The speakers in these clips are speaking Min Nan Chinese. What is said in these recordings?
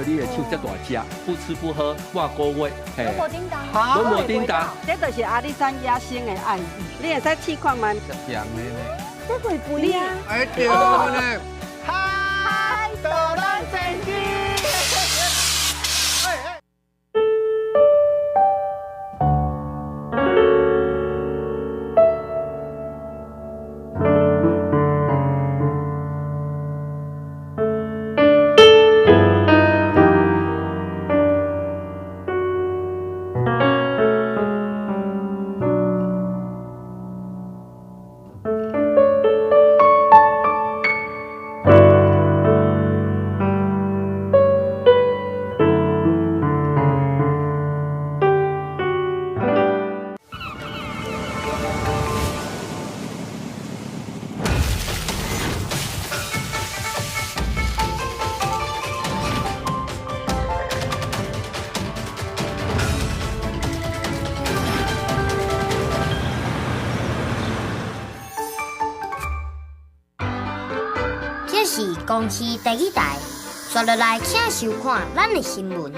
你的手遮大隻，不吃不喝半個月，攏無叮當，攏無叮當。這就是阿里山野生的愛，你會使試看覓。甜的呢？這會肥啊！哎對呢。嗨，哆啦 A 夢。這是公視第一台，刷落來請收看咱的新聞。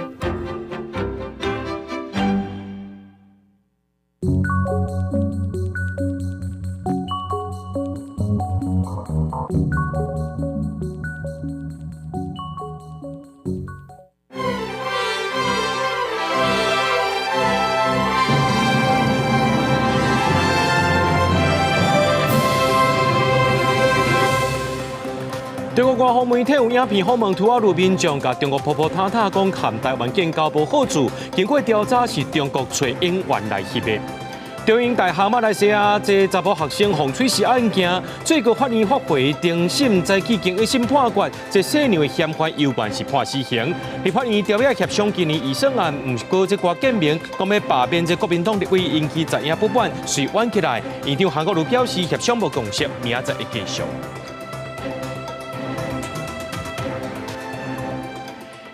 中國官方媒體有影片訪問吐瓦魯民眾，共中國婆婆塔塔講，和台灣建交無好處。經過調查，是中國揣演員來翕的。中英大學馬來西亞這查埔學生放喙匙案件，最高法院發回重審，早起經一審判決，這細娘的嫌犯猶原是判死刑。立法院朝野協商今年預算案，毋過這郭建明講欲罷免這國民黨立委，引起在野不滿，遂挽起來。院長韓國瑜表示協商無共識，明仔載會繼續。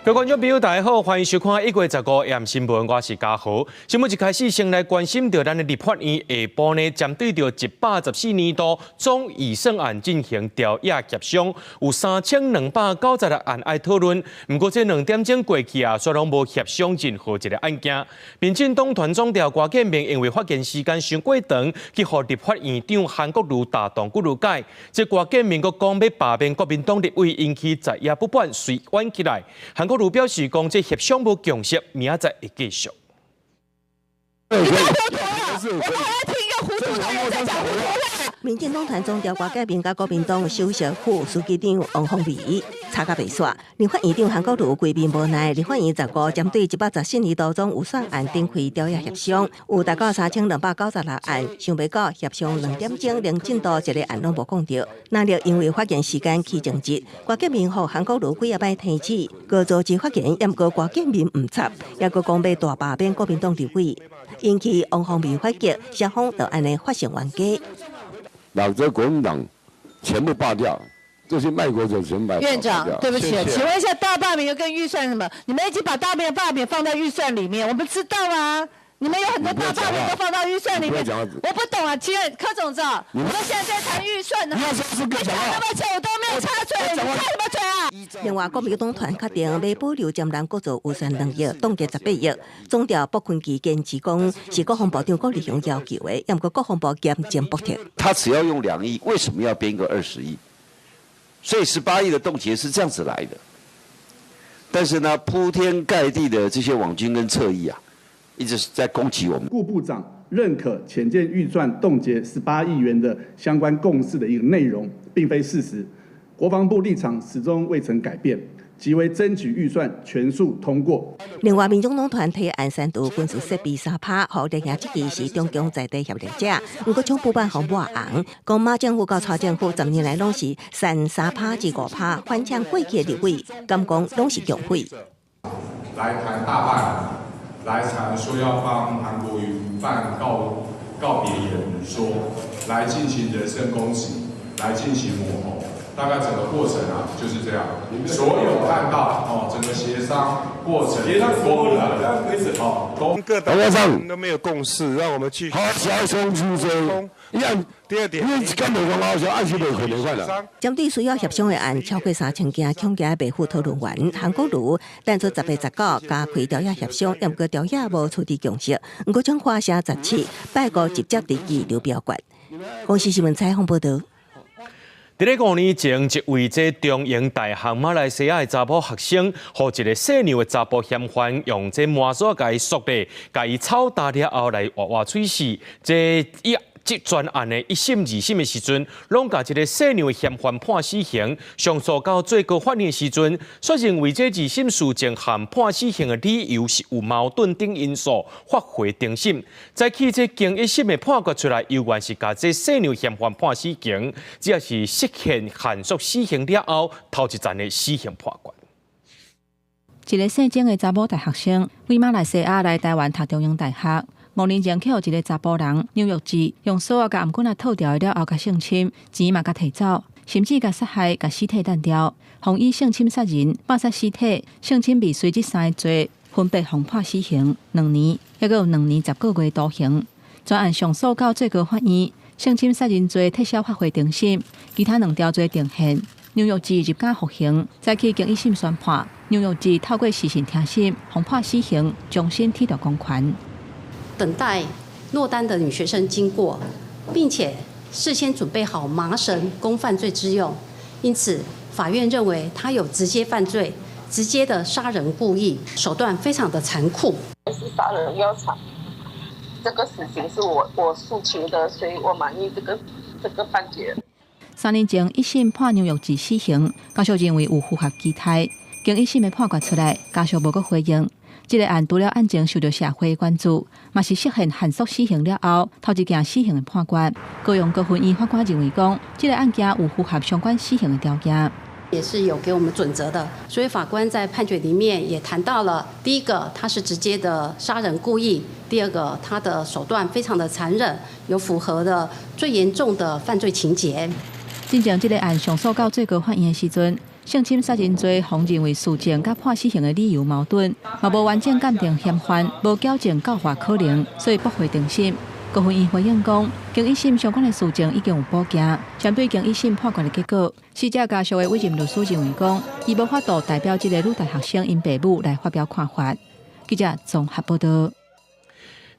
各位觀眾朋友，大家好，歡迎收看1月15夜新聞，我是嘉豪。新聞一開始，先來關心著咱的立法院下晡呢，針對著114年度總預算案進行朝野協商，有3296案愛討論。毋過這兩點鐘過去啊，煞攏無協商任何一個案件。民進黨團總召郭建明因為發言時間傷過長，去予立法院長韓國瑜大動骨盧解。這郭建明閣講欲罷免國民黨立委，引起在野不滿，遂挽起來。韓國瑜表示講，這協商無共識，明仔載會繼續。你太糊塗了！我們還要聽一個糊塗的人在講糊塗話。民進黨團總召郭建明佮國民黨首席副書記長王鴻薇吵甲袂煞。立法院長韓國瑜規面無奈，立法院十五針對114年度總預算案展開朝野協商，有達到3296案，想袂到協商兩點鐘，連進度一個案攏無講著。那著因為發言時間起爭執，郭建明予韓國瑜幾仔擺提醒，閣阻止發言，毋過郭建明毋插，猶閣講欲大罷免國民黨立委，引起王鴻薇反擊，雙方就按呢發生冤家。把這國民黨全部罷掉，這些賣國者全部罷掉。院長，對不起，謝謝。請問一下大罷免又跟預算什麼？你們已經把大罷免放到預算裡面，我們知道啊。你們有很多大罷免都放到預算裡面，我不懂啊。請問柯總召，我們現在在談預算呢。你講那麼久我都沒有插嘴，你插什麼嘴啊？另外，國民黨團確定欲保留針南閣做預算兩億，凍結18億。總調卜坤基堅持講是國防部長郭立雄要求的，毋過國防部嚴正駁斥。他只要用2億，為什麼要編個20億？所以18億的凍結是這樣子來的。但是呢，鋪天蓋地的這些網軍跟側翼啊，一直在攻擊我們。顧部長認可潛艦預算凍結18億元的相關共識的一個內容，並非事實。國防部立場始終未曾改變，即為爭取預算全數通過。另外，民眾黨團提案刪除軍事設備3%，予綠營質疑是中共在地協力者。毋過，總部辦予抹紅，講馬政府佮蔡政府10年來攏是刪3%至5%，反搶過去的立委，敢講攏是共匪。來談大罷免，來談說要幫韓國瑜辦告別演說，來進行人身攻擊，來進行抹紅。大概整個過程啊就是這樣。所有看到哦，整個協商過程，協商過了，哦，都各黨都沒有共識，讓我們去。好，小松出聲。第二點，你敢袂講好笑，按時袂可能快。針對需要協商的案，超過3000件恐驚白府討論完，韓國瑜等出10月19加開朝野協商，毋過朝野無取得共識。毋過將華城17拜五直接提議流表決。公視新聞採訪報導。佇咧5年前，一位這中英大學馬來西亞的查某學生，予一个細娘的查埔嫌犯用這魔索共伊鎖咧，共伊操打了後來活活喙死。這一這全案的一審、二審的時陣，攏共這个細娘的嫌犯判死刑。上訴到最高法院的時陣，卻認為這二審事證和判死刑的理由是有矛盾等因素，發回重審。再去這經一審的判決出來，猶原是共這細娘嫌犯判死刑，這也是實現限縮死刑了後頭一層的死刑判決。一个姓鍾的查某大學生，為馬來西亞來台灣讀中英大學。5年前去予一个查埔人楊玉志用索仔共頷頸仔套牢了後，共性侵，錢嘛共提走，甚至共殺害、共屍體擲掉，予以性侵殺人、謀殺屍體、性侵未遂這三个罪，分別予判死刑兩年，抑閣有2年10個月徒刑。全案上訴到最高法院，性侵殺人罪撤銷發回重審，其他兩條罪定讞。楊玉志入監服刑，再去經一審宣判。楊玉志透過視訊聽審，予判死刑，終身褫奪公權。等待落單的女學生經過，並且事先準備好麻繩供犯罪之用，因此法院認為他有直接犯罪、直接的殺人故意，手段非常的殘酷。是殺人要償，這個死刑是我訴求的，所以我滿意這個判決。3年前一審判楊玉志死刑，家屬認為有符合期待，經一審的判決出來，家屬無閣回應。這个案除了案情受到社會關注，嘛是實現限縮死刑了後頭一件死刑的判決。高雄高分院法官認為講，這个案件有符合相關死刑的條件，也是有給我們準則的。所以法官在判決裡面也談到了，第一個他是直接的殺人故意，第二個他的手段非常的殘忍，有符合的最嚴重的犯罪情節。進前這个案上訴到最高法院的時陣，性侵殺人罪，予認為事證佮判死刑的理由矛盾，嘛無完整鑑定嫌犯，無矯正教化可能，所以駁回重審。高分院回應講，經一審相關的事證已經有補件，針對經一審判決的結果，死者家屬的委任律師認為講，伊無法度代表這个女大學生𪜶爸母來發表看法。記者綜合報道。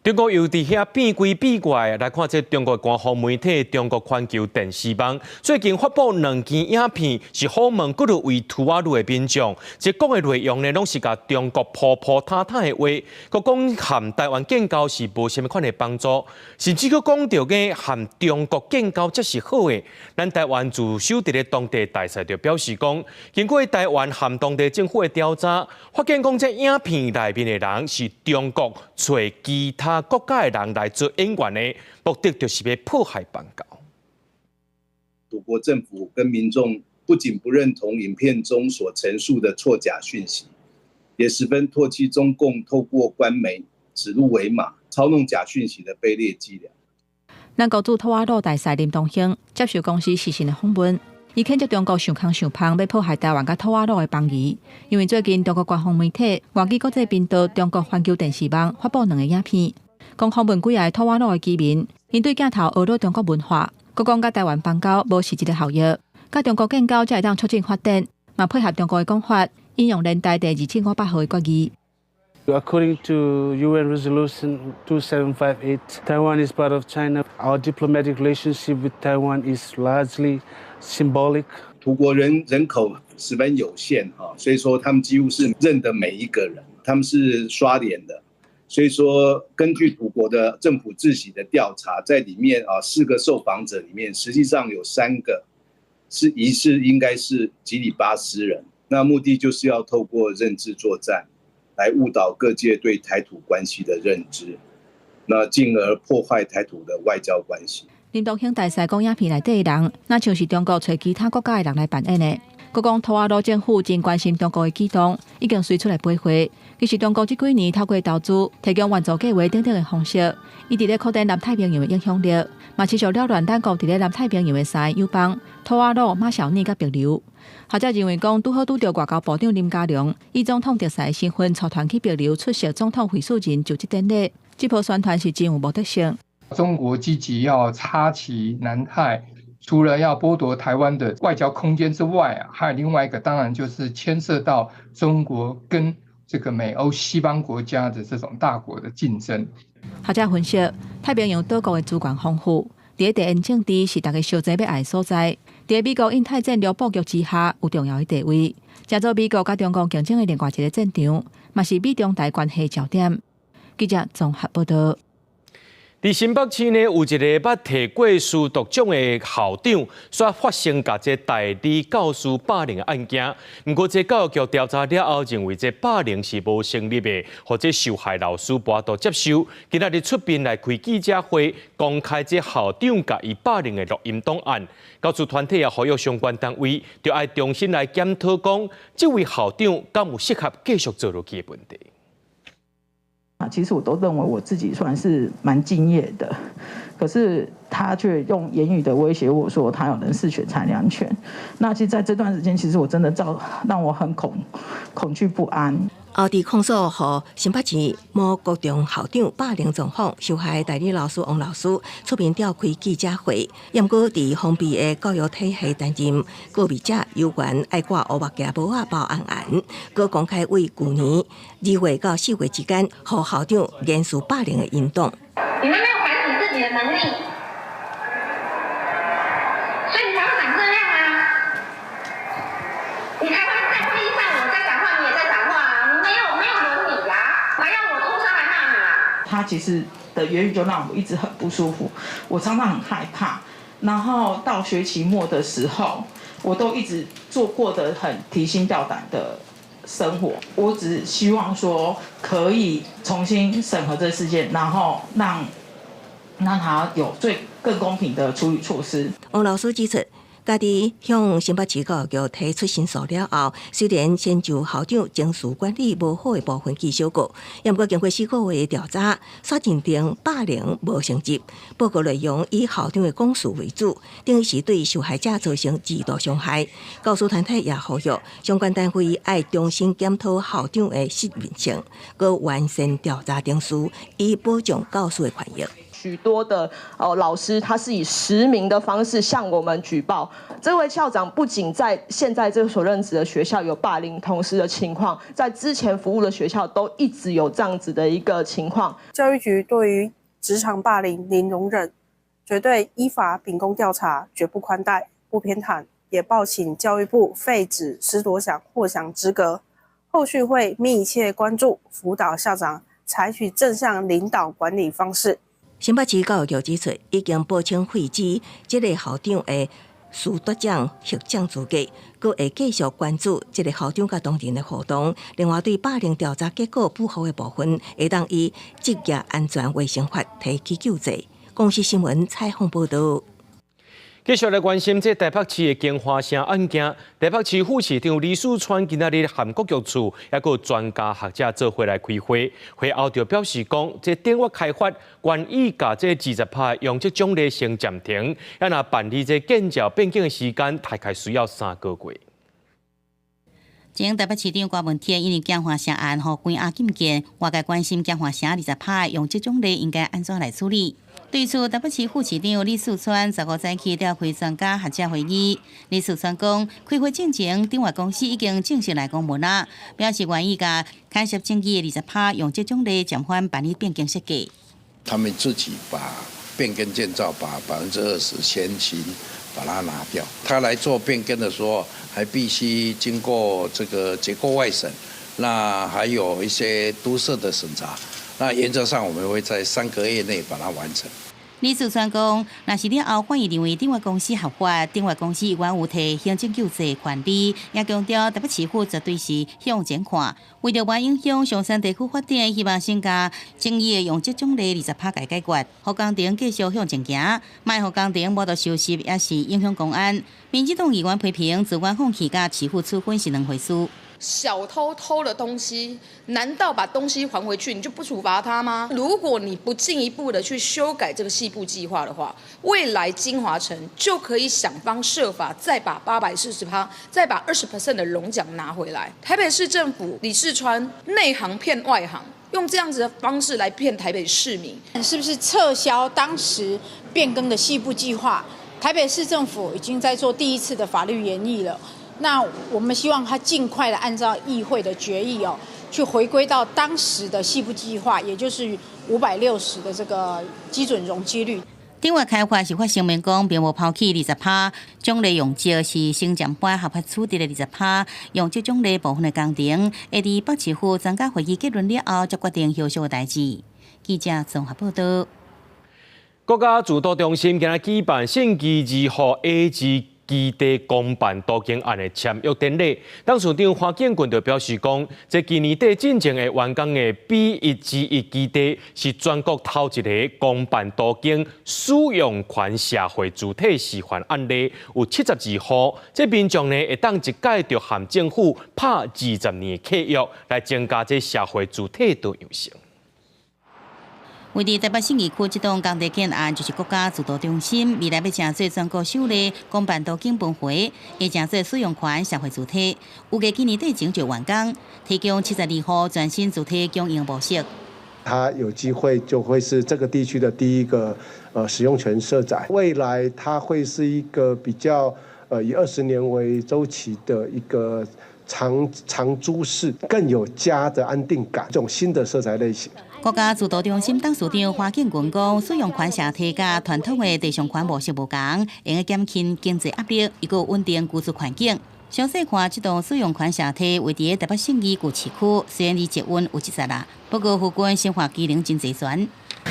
中國又佇遐變鬼變怪，來看這中國官方媒體中國環球電視網最近發布兩支影片，是訪問幾落位圖瓦盧的民眾，這講的內容呢，攏是共中國鋪鋪塌塌的話，閣講和台灣建交是無啥物款的幫助，甚至閣講著講和中國建交才是好的。咱台灣駐守佇咧當地大使就表示講，經過台灣和當地政府的調查，發現講這影片內面的人是中國揣其他國家的人來做演員的，目的就是欲破壞邦交。土國政府跟民眾不僅不認同影片中所陳述的錯假訊息，也十分唾棄中共透過官媒指鹿為馬、操弄假訊息的卑劣伎倆。咱國駐吐瓦魯大使林東興接受公視視訊的訪問，伊譴責中國想空想芳欲破壞台灣佮吐瓦魯的邦誼，因為最近中國官方媒體外語國際頻道中國環球電視網發布兩个影片，講訪問幾个吐瓦魯的居民，𪜶對鏡頭呵咾中國文化，閣講佮台灣邦交無實質的效益，佮中國建交才會當促進發展，嘛配合中國的講法，引用聯大第2500號的決議。 According to UN Resolution 2758, Taiwan is part of China. Our diplomatic relationship with Taiwan is largely symbolic. 土國人口十分有限哈，所以說他們幾乎是認得每一個人，他們是刷臉的。所以說，根據土國的政府自己的調查，在裡面啊，四個受訪者裡面，實際上有三個是疑似應該是吉里巴斯人。那目的就是要透過認知作戰，來誤導各界對台土關係的認知，那進而破壞台土的外交關係。林東興大使講，影片內底的人，若像是中國揣其他國家的人來扮演的。閣講吐瓦魯政府真關心中國的舉動，已經隨出來陪會。其實中國這幾年透過投資、提供援助計劃等等的方式，伊佇咧擴展南太平洋的影響力，嘛持續擾亂等國佇咧南太平洋的三个友邦吐瓦魯、馬紹爾佮帛琉。學者認為講，拄好拄著外交部長林佳龍以總統特使的身份，率團去帛琉出席總統惠恕仁就職典禮，這波宣傳是真有目的性。中國積極要插旗南太，除了要剝奪台灣的外交空間之外啊，還有另外一個，當然就是牽涉到中國跟這個美歐西方國家的這種大國的競爭。學者分析，太平洋島國的資源豐富，佇地緣政治是大家相爭欲愛的所在。佇美國印太戰略布局之下，有重要的地位，成做美國佮中國競爭的另外一个戰場，嘛是美中台關係焦點。記者綜合報導。佇新北市呢，有一个捌提過師督獎的校長，煞發生共這代理教師霸凌的案件。毋過，這教育局調查了後，認為這霸凌是無成立的，予這受害老師無法度接受。今仔日出面來開記者會，公開這校長共伊霸凌的錄音檔案。教師團體也呼籲相關單位，著愛重新來檢討，講這位校長敢有適合繼續做落去的問題。啊，其實我都認為我自己算是蠻敬業的，可是他卻用言語的威脅我說他有人事權、裁量權。那其實在這段時間，其實我真的造讓我很恐懼不安。後佇控訴予新北市某國中校長霸凌狀況，受害代理老師王老師出面召開記者會，毋過佇封閉的教育體系擔任告密者，有權愛掛烏目鏡帽仔包紅紅，閣公開為舊年2月到4月之間，予校長言辭霸凌的音檔。你們沒有反省自己的能力，所以你才會長這樣啊！你才會在會議上我在講話，你也在講話啊！你沒有倫理啊，還要我出聲來罵你啊？他其實的言語就讓我一直很不舒服，我常常很害怕。然後到學期末的時候，我都一直做過得很提心吊膽的生活。我只希望說可以重新審核這個事件，然後讓他有最更公平的處理措施。王老師指出，家己向新北市教育局提出申訴了後，雖然先就校長情緒管理無好的部分記小過，毋過經過4個月的調查，煞認定霸凌無成立。報告內容以校長的講述為主，等於是對受害者造成二度傷害。教師團體也呼籲相關單位愛重新檢討校長的適任性，閣完善調查程序，以保障教師的權益。許多的哦老師，他是以實名的方式向我們舉報。這位校長不僅在現在這所任職的學校有霸凌同事的情況，在之前服務的學校都一直有這樣子的一個情況。教育局對於職場霸凌零容忍，絕對依法秉公調查，絕不寬待，不偏袒，也報請教育部廢止師鐸獎獲獎資格。後續會密切關注輔導校長，採取正向領導管理方式。新北市教育局指出，已經報請廢止這个校長的師鐸獎獲獎資格，閣會繼續關注這个校長佮當人的互動。另外，對霸凌調查結果不符的部分，會當依職業安全衛生法提起救濟。公視新聞採訪報導。繼續來關心這台北市的京華城案件。台北市副市長李四川今仔日函國教處，抑閣專家學者做伙來開會。會後就表示講，這頂月開發願意共這20%容積獎勵先暫停，啊若辦理這建照變更的時間，大概需要3個月。前台北市長郭文天因為京華城案，予關押禁見，外界關心京華城20%容積獎勵應該按怎來處理。對此，台北市副市長李四川15早起召開專家學者會議。李四川講，開會進前，鼎越公司已經正式來公文啦，表示願意共牽涉爭議的20%容積獎勵暫緩辦理變更設計。他們自己把變更建造，把20%先行把它拿掉。他來做變更的時候，還必須經過這個結構外審，那還有一些都市的審查。那原則上，我們會在3個月內把它完成。李四川講，若是了後法院認為鼎發公司合法，鼎發公司猶原有提行政救濟權利，也強調台北市府絕對是向前看，為著無影響松山地區發展，希望先共爭議的容積獎勵20%共解決，予工程繼續向前行，莫予工程無度收拾，也是影響公安。民進黨議員批評，自願放棄佮市府處分是兩回事。小偷偷了東西，難道把東西還回去你就不處罰他嗎？如果你不進一步的去修改這個細部計劃的話，未來京華城就可以想方設法再把840趴，再把20% 的容獎拿回來。台北市政府李四川內行騙外行，用這樣子的方式來騙台北市民，是不是撤銷當時變更的細部計劃？台北市政府已經在做第一次的法律研議了。那我們希望他盡快的按照議會的決議哦，去回歸到當時的細部計劃，也就是560的這個基準容積率。鼎發開發是發聲明講，並無拋棄20%獎勵容積是先前般合法取得的20%容積獎勵部分的工程，會佇北市府專家會議結論了後，才決定後續的代誌。記者綜合報道。國家住都中心今日舉辦信義二號 A 字基地公辦都更案的簽約典禮，董事長華建軍就表示講，這今年底進前會完工的 B1G1基地是全國頭一个公辦都更使用權社會主體示範案例，有72戶，這民眾呢會當一改就和政府拍20年的契約，來增加這社會主體多樣性。位佇台北信義區這棟工地建案，就是國家住都中心，未來欲成做全國首例公辦都更分會，會成做使用權社會主體，預計今年底前就完工，提供72戶全新住宅共用模式。它有機會就會是這個地區的第一個使用權社宅，未來它會是一個比較以20年為週期的一個長長租式，更有家的安定感，這種新的社宅類型。國家住都中心董事長華建軍講，使用權社體佮傳統的地上權模式無仝，會用減輕經濟壓力，又閣穩定居住環境。詳細看這棟使用權社體位佇台北信義舊市區，雖然離捷運有一節啦，不過附近生活機能真齊全。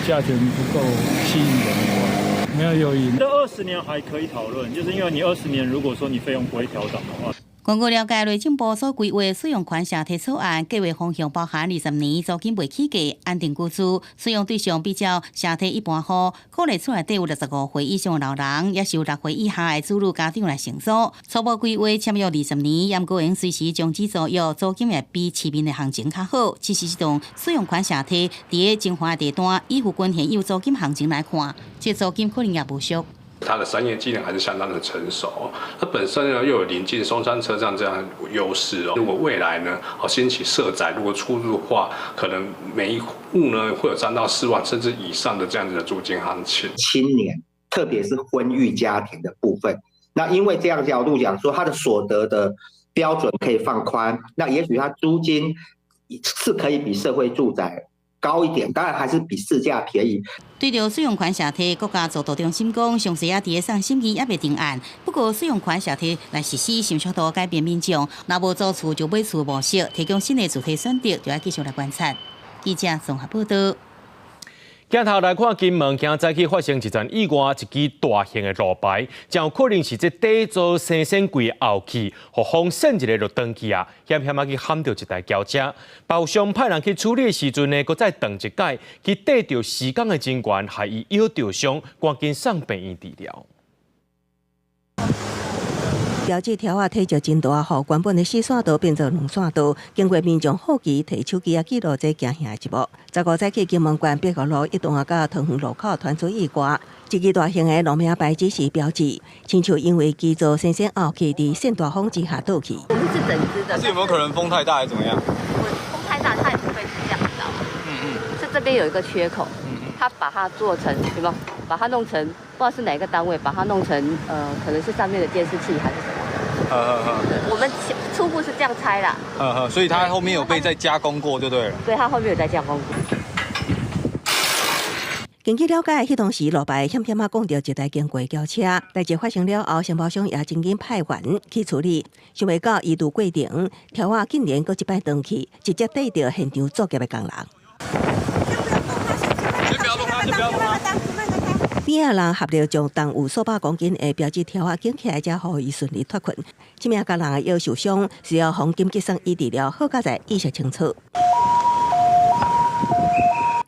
價錢不夠吸引人，沒有誘因。這20年還可以討論，就是因為你二十年如果說你費用不會調漲的話。根據了解，內政部所規劃使用權社體草案，計劃方向包含20年租金袂起價、安定居住，使用對象比較社體一般戶，鼓勵厝內底有65歲以上的老人，也是有6歲以下的子女家長來承租。初步規劃簽約20年，毋過會用隨時終止租約，租金會比市面的行情較好。其實這棟使用權社體佇个精華地段，以附近現有租金行情來看，這租金可能也無俗。它的商業機能還是相當的成熟，它本身呢又有臨近松山車站這樣優勢哦。如果未來呢，哦興起社宅，如果出入的話，可能每一戶呢會有3到4萬甚至以上的這樣子的租金行情。青年，特別是婚育家庭的部分，那因為這樣角度講說，他的所得的標準可以放寬，那也許他租金是可以比社會住宅高一點，當然還是比市價便宜。對著使用權社體，國家住都中心講，詳細猶佇咧送審議，猶未定案。不過使用權社體來實施，迅速度改變民眾，若無租厝就買厝模式，提供新的住宅選擇，就愛繼續來觀察。記者綜合報道。鏡頭來看，金門今早起發生一陣意外，一支大型的路牌，真有可能是這底座生鮮櫃後去，予風扇一个就斷去啊，險險仔去撼著一台轎車。包商派人去處理的時陣呢，閣再斷一擺，去綴著施工的人員，害伊腰著傷，趕緊送病院治療。標誌條仔提著真大雨，原本的四線道變做兩線道。經過民眾好奇提手機仔記錄這驚嚇的一幕。15早起金門縣八五路一段仔佮桃園路口傳出意外，一支大型的路名牌指示標誌，親像因為機座先先後去佇扇大風之下倒去。我們是整支的。是有沒有可能風太大還是怎麼樣？風太大，它也不會是這樣子的。是這邊有一個缺口，它把它做成什麼？把它弄成不知道是哪個單位，把它弄成可能是上面的監視器還是什麼的。我們初步是這樣猜啦。所以它後面有被再加工過就對了。對，它後面有再加工過。根據了解，彼當時路牌險險仔摃著一台經過轎車，代誌發生了後，承包商也真緊派員去處理，想袂到移除過程，條仔竟然閣一擺斷去，直接綴著現場作業的工人。先不要動它，先不要動它。邊仔人合力將重有數百公斤的標誌條仔撿起來，才予伊順利脫困。這名家人的腰受傷，需要予緊急送醫治療，好佳哉意識清楚。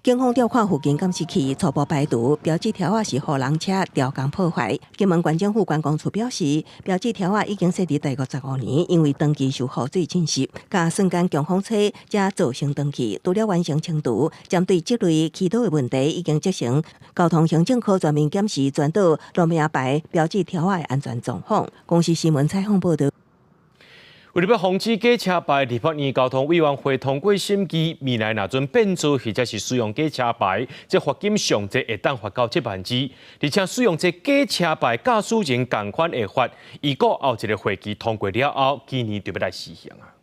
警方調看附近監視器，初步排除標誌條仔是予人車調工破壞。金門縣政府觀光處表示，標誌條仔已經設置大約15年，因為長期受雨水浸濕，佮瞬間強風吹，才造成斷去。除了完成清除，針對這類起倒的問題，已經責成交通行政科全面檢視全島路名牌標誌條仔的安全狀況。公視新聞採訪報導。為著欲防止假車牌，立法院交通委員會通過審議，未來若準變造或者是使用假車牌，這罰金上濟會當罰到7萬字，而且使用這假車牌駕駛人仝款會罰。預估後一個會期通過了後，今年就欲來施行啊。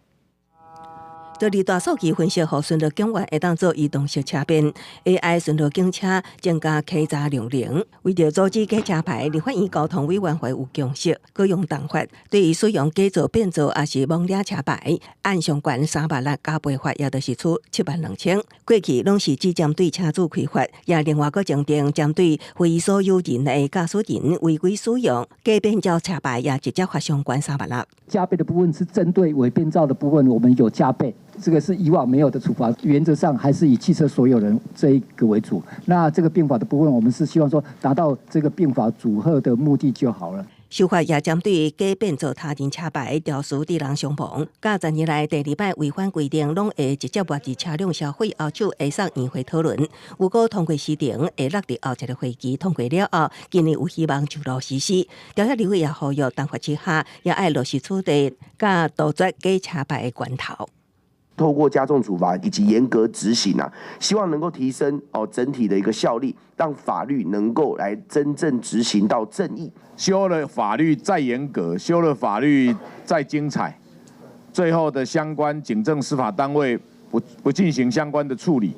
這裡大數據分析，予巡邏警員會當做移動式車辨 AI 巡邏警車增加稽查量能。為著阻止假車牌，立法院交通委員會有共識，閣用重罰，對於使用假造、變造抑是冒領車牌，按上懸3萬6加倍罰，也就是處7萬2千。過去攏是只針對車主開罰，也另外閣增訂針對非所有人的駕駛人違規使用假變造車牌，也直接罰上懸3萬6。加倍的部分是針對偽變造的部分，我們有加倍。這個是以往沒有的處罰，原則上還是以汽車所有人這一個為主。那這個併法的部分，我們是希望說達到這個併法阻嚇的目的就好了。修法也針對假變造他人車牌、肇事致人傷亡，佮十年來第二擺違反規定，攏會直接沒入車輛銷毀後手會送院會討論。如果通過時程，會落佇後一個會期通過了後，今年有希望上路實施。調查立委也呼籲，重罰之下，也愛落實取締，佮杜絕假車牌的源頭。透過加重處罰以及嚴格執行啊，希望能夠提升哦整體的一個效力，讓法律能夠來真正執行到正義。修了法律再嚴格，修了法律再精彩，最後的相關警政司法單位不進行相關的處理，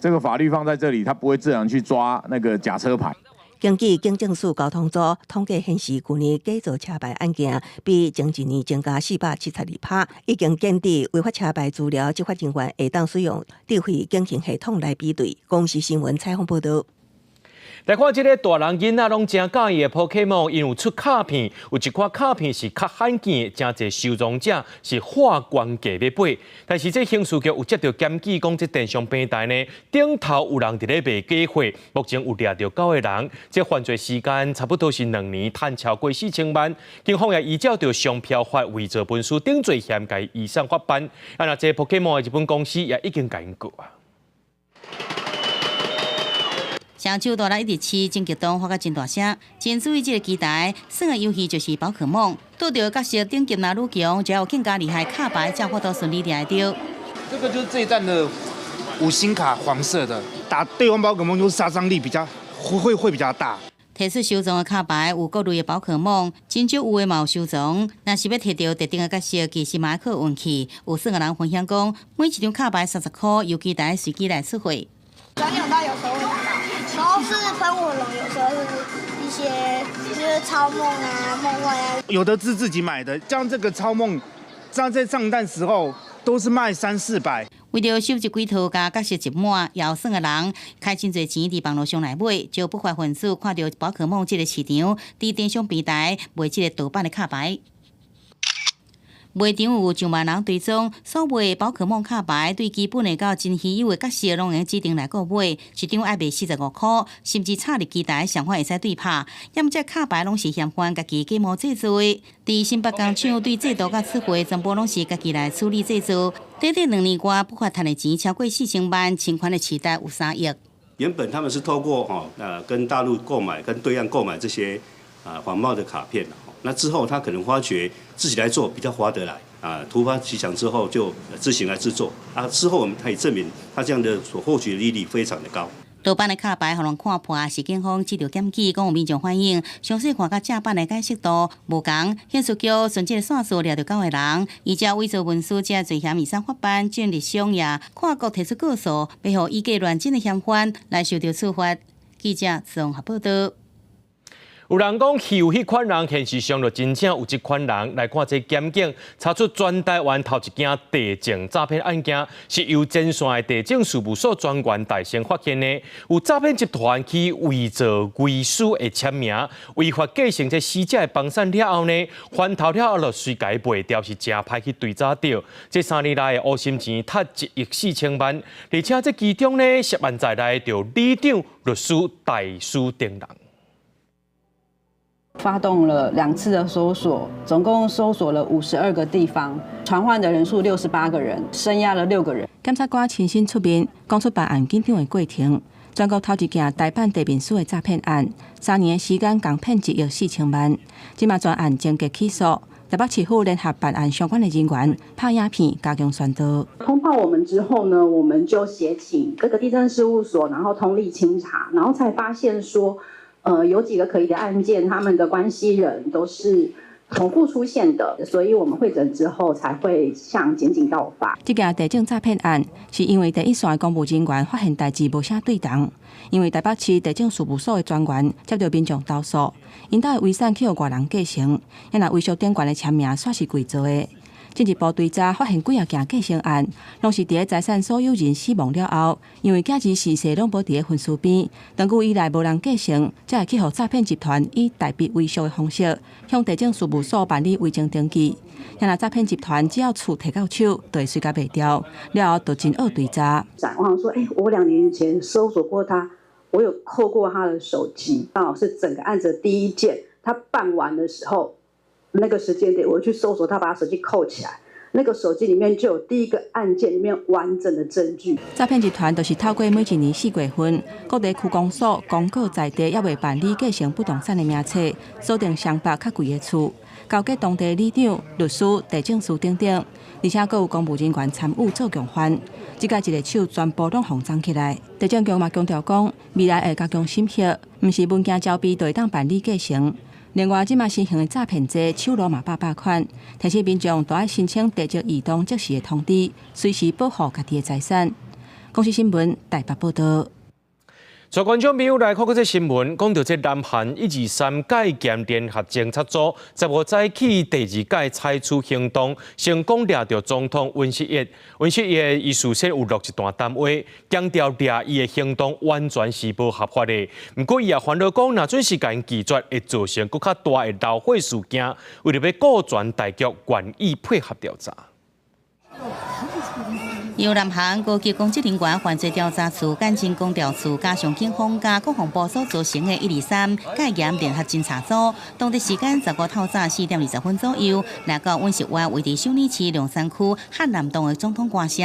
這個法律放在這裡，他不會自然去抓那個假車牌。根據警政署交通組統計顯示，去年假造車牌案件比前一年增加472%，已經建置違法車牌資料，執法人員會當使用智慧警行系統來比對。公視新聞採訪報導。來看這个大人囡仔攏誠佮意的寶可夢，𪜶有出卡片，有一款卡片是較罕見，誠濟收藏者是花懸價欲買。但是這刑事局有接著檢舉，講這電商平台呢頂頭有人佇咧賣假貨，目前有掠著九個人，這犯罪時間差不多是2年，趁超過4000萬。警方也依照著商標法、偽造文書等罪嫌，共移送法辦。啊，若這寶可夢的日本公司也已經共𪜶告啊。上周大力一直飼，真激動，發甲真大聲，真注意這个機台，耍的遊戲就是寶可夢。拄著角色等級若愈強，就有更加厲害卡牌，才有法度順利掠著。這個就是這一彈的五星卡，黃色的，打對方寶可夢就是殺傷力比較會比較大。提出收藏的卡牌有各類的寶可夢，真少有的嘛有收藏。若是欲提著特定的角色，其實嘛靠運氣。有耍的人分享講，每一張卡牌30塊，由機台隨機來出貨。轉扭到有時候會拿到，然後是噴火龍，有時候是一些就是超夢啊、夢幻啊。有的是自己買的，像這個超夢，像在上彈時候都是賣三四百。為著收集幾套佮角色集滿，也有耍的人開真濟錢佇網路上來買，就不法分子看著寶可夢這个市場，佇電商平台賣這个盜版的卡牌。賣場有上萬人追蹤，所賣寶可夢卡牌對基本的到真稀有的角色，攏會指定來購買，一張愛賣45塊，甚至插入機台上款會使對拍。猶這卡牌攏是嫌犯家己假冒製作的。佇新北工廠對製圖佮出貨，全部攏是家己來處理製作。短短2年外，不法趁的錢超過4000萬，侵犯的市值有3億。原本他們是透過跟大陸購買、跟對岸購買這些仿冒的卡片。那之後，他可能發覺自己來做比較划得來啊，突發奇想之後就自行來製作啊。之後我們可以證明，他這樣的所獲取的利率非常的高。盜版的卡牌予人看破，是警方接著檢舉，講有民眾反映，詳細看佮正版的解釋度無仝。刑事局循這个線索掠著九个人，依照偽造文書這罪嫌移送法辦，進入商業跨國提出告訴，欲予以假亂真的嫌犯來受著處罰。記者綜合報導。有人講戲有彼款人，現實上就真正有這款人。來看這檢警查出全台灣頭一件地政詐騙案件，是由前線的地政事務所專員代先發現的。有詐騙集團去偽造遺書的簽名，違法繼承這死者的房產了後呢，翻頭了後就隨共賣掉，是誠歹去追查著。這3年來的烏心錢趁1億4千萬，而且這其中呢，涉案在內就里長、律師、代書等人。發動了2次的搜索，總共搜索了52個地方，傳喚的人數68個人，聲押了6個人。檢察官親身出面講出辦案緊張的過程，全國頭一件代辦地面書的詐騙案，3年的時間共騙1億4千萬，這馬全案終結起訴。台北市府聯合辦案相關的人員拍影片加強宣導。通報我們之後呢，我們就協請各個地政事務所，然後通力清查，然後才發現說，有幾個可疑的案件，他們的關係人都是重複出現的，所以我們會診之後才會向檢警告發。這件地政詐騙案是因為第一線公務人員發現代誌無啥對頭，因為台北市地政事務所的專員接到民眾投訴，𪜶兜的遺產去予外人繼承，啊若遺囑頂懸的簽名煞是偽造的。進一步追查，發現幾仔件繼承案，攏是佇咧財產所有人死亡了後，因為囝兒逝世攏無佇咧分屍邊，長久以來無人繼承，才會去予詐騙集團以代筆遺囑的方式，向地政事務所辦理遺贈登記。啊若詐騙集團只要厝提到手，就會隨共賣掉，了後就真惡追查。我想說，我2年前搜索過他，我有扣過他的手機，剛好是整個案子第一件，他辦完的時候。那個時間點，我去搜索他，把手機扣起來，那個手機裡面就有第一個案件裡面完整的證據。詐騙集團就是透過每一年4月份，各地區公所公告在地猶未辦理繼承不動產的名冊，鎖定雙北較貴的厝，勾結當地里長、律師、地政士等等，而且閣有公務人員參與做共犯，這擺一个手全部攏予摠起來。地政局嘛強調講，未來會加強審核，毋是文件交備就會當辦理繼承。另外，這馬新型的詐騙罪手路嘛百百款，提醒民眾都愛申請地籍異動即時的通知，隨時保護家己的財產。公視新聞台北報道。帶觀眾朋友來看這新聞，講到這南韓123戒嚴聯合偵察組15早起第二屆採取行動，成功掠著總統尹錫悅。尹錫悅伊事先有錄一段談話，強調掠伊的行動完全是無合法的。毋過伊也煩惱講，若準時共𪜶拒絕，會造成閣較大的流血事件。為著欲顧全大局，願意配合調查。由南韓高級公職人員犯罪調查處、檢警公調處加上警方佮國防部所組成的123戒嚴聯合偵查組，當地時間15透早4點20分左右，來到尹錫悅位佇首爾市龍山區漢南洞的總統官舍，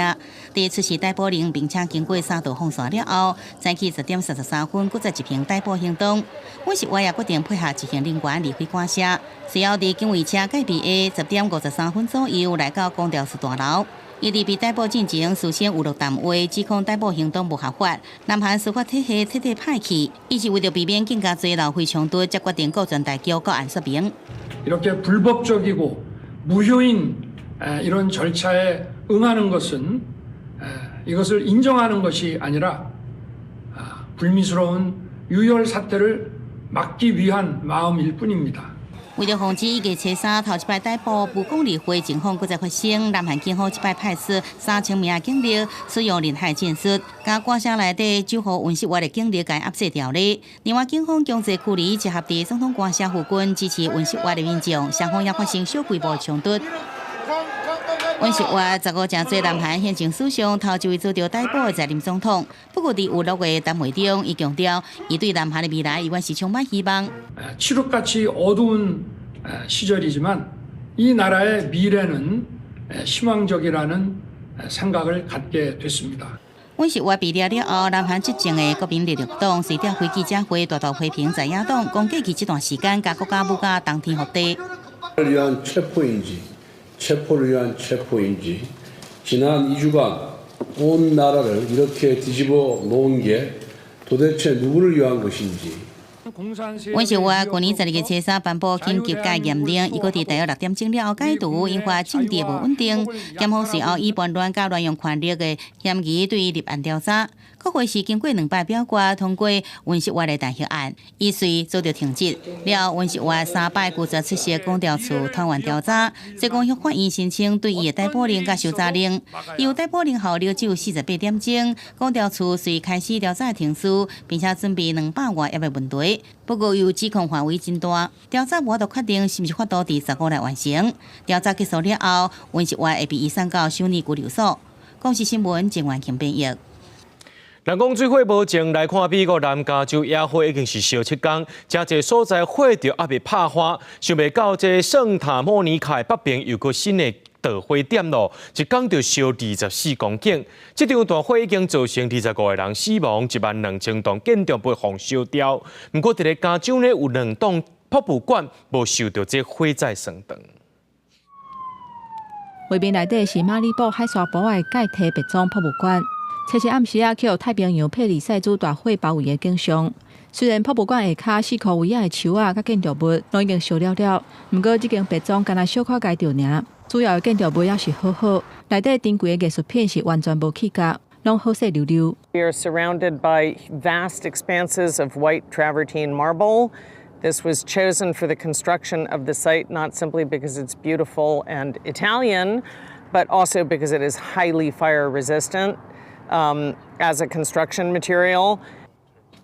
佇出示逮捕令，並且經過三道防線了後，早起10點33分，閣再執行逮捕行動。尹錫悅也決定配合執行人員離開官舍，隨後佇警衛車戒備下，10點53分左右來到公調處大樓。伊佇被逮捕進前，事先有錄談話，指控逮捕行動無合法。南韓司法體系徹底歹去，伊是為著避免更加濟流血衝突，才決定顧全大局，到案說明。 이렇게 불법적이고 무효인 이런 절차에 응하는 것은 이것을 인정하는 것이 아니라 불미스러운 유혈 사태를 막기 위한 마음일 뿐입니다. 為著防止1月初3頭一擺逮捕不公理會情況閣再發生，南韓警方這擺派出3000名的警力，使用人海戰術，共官舍內底守護尹錫悅的警力共壓制牢咧。另外，警方強制驅離集合佇總統官舍附近支持尹錫悅的民眾，雙方也發生小規模衝突。尹錫悅15成做南韓憲政史上頭一位遭著逮捕的在任總統。不過，佇有錄的談話中，伊強調，伊對南韓的未來猶原是充滿希望。 칠흑같이 어두운 시절이지만 이 나라의 미래는 희망적이라는 생각을 갖게 됐습니다. 尹錫悅被掠了後，南韓執政的國民力量黨隨著開記者會，大大批評在野黨，講過去這段時間，共國家舞甲動天覆地。 위한 체포인지 체포를 위한 체포인지 지난 2주간 온 나라를 이렇게 뒤집어 놓은 게 도대체 누구를 위한 것인지. 溫世華去年12月初三頒布緊急戒嚴令，伊閣佇大約6點鐘了後解除，引發政治無穩定。檢方隨後以叛亂佮濫用權力的嫌疑對伊立案調查。國會是經過兩擺表決通過溫世華的彈劾案，伊隨遭著停職。了後，溫世華三擺拒絕出席公調處團員調查，最終向法院申請對伊的逮捕令佮搜查令。伊有逮捕令效力只有48點鐘，公調處遂開始調查程序，並且準備200外頁的問題。不過，由指控範圍真大，調查無法度確定是毋是法度佇15內完成。調查結束了後，溫世華會被移送到首爾拘留所。公視新聞鄭婉晴編譯。人講水火無情，來看美國南加州野火已經是燒7工，誠濟所在火著猶未拍花，想袂到這聖塔莫尼卡北邊又閣新的導火點囉，一工就燒24公頃。這場大火已經造成25個人死亡，1萬2千棟建築物予燒掉。毋過，佇咧加州呢，有兩棟博物館無受著這火災損斷。畫面內底是馬里布海沙埔的蓋提白莊博物館。七日暗時仔，去予太平洋佩里塞茲大火包圍的景象。雖然博物館下跤四箍圍仔的樹仔佮建築物攏已經燒了了，毋過這間白莊干焦小可共著爾，主要的建築物猶是好好，內底珍貴的藝術品是完全無去共，攏好勢溜溜。 We are surrounded by vast expanses of white travertine marble. This was chosen for the construction of the site not simply because it's beautiful and Italian, but also because it is highly fire resistant as a construction material.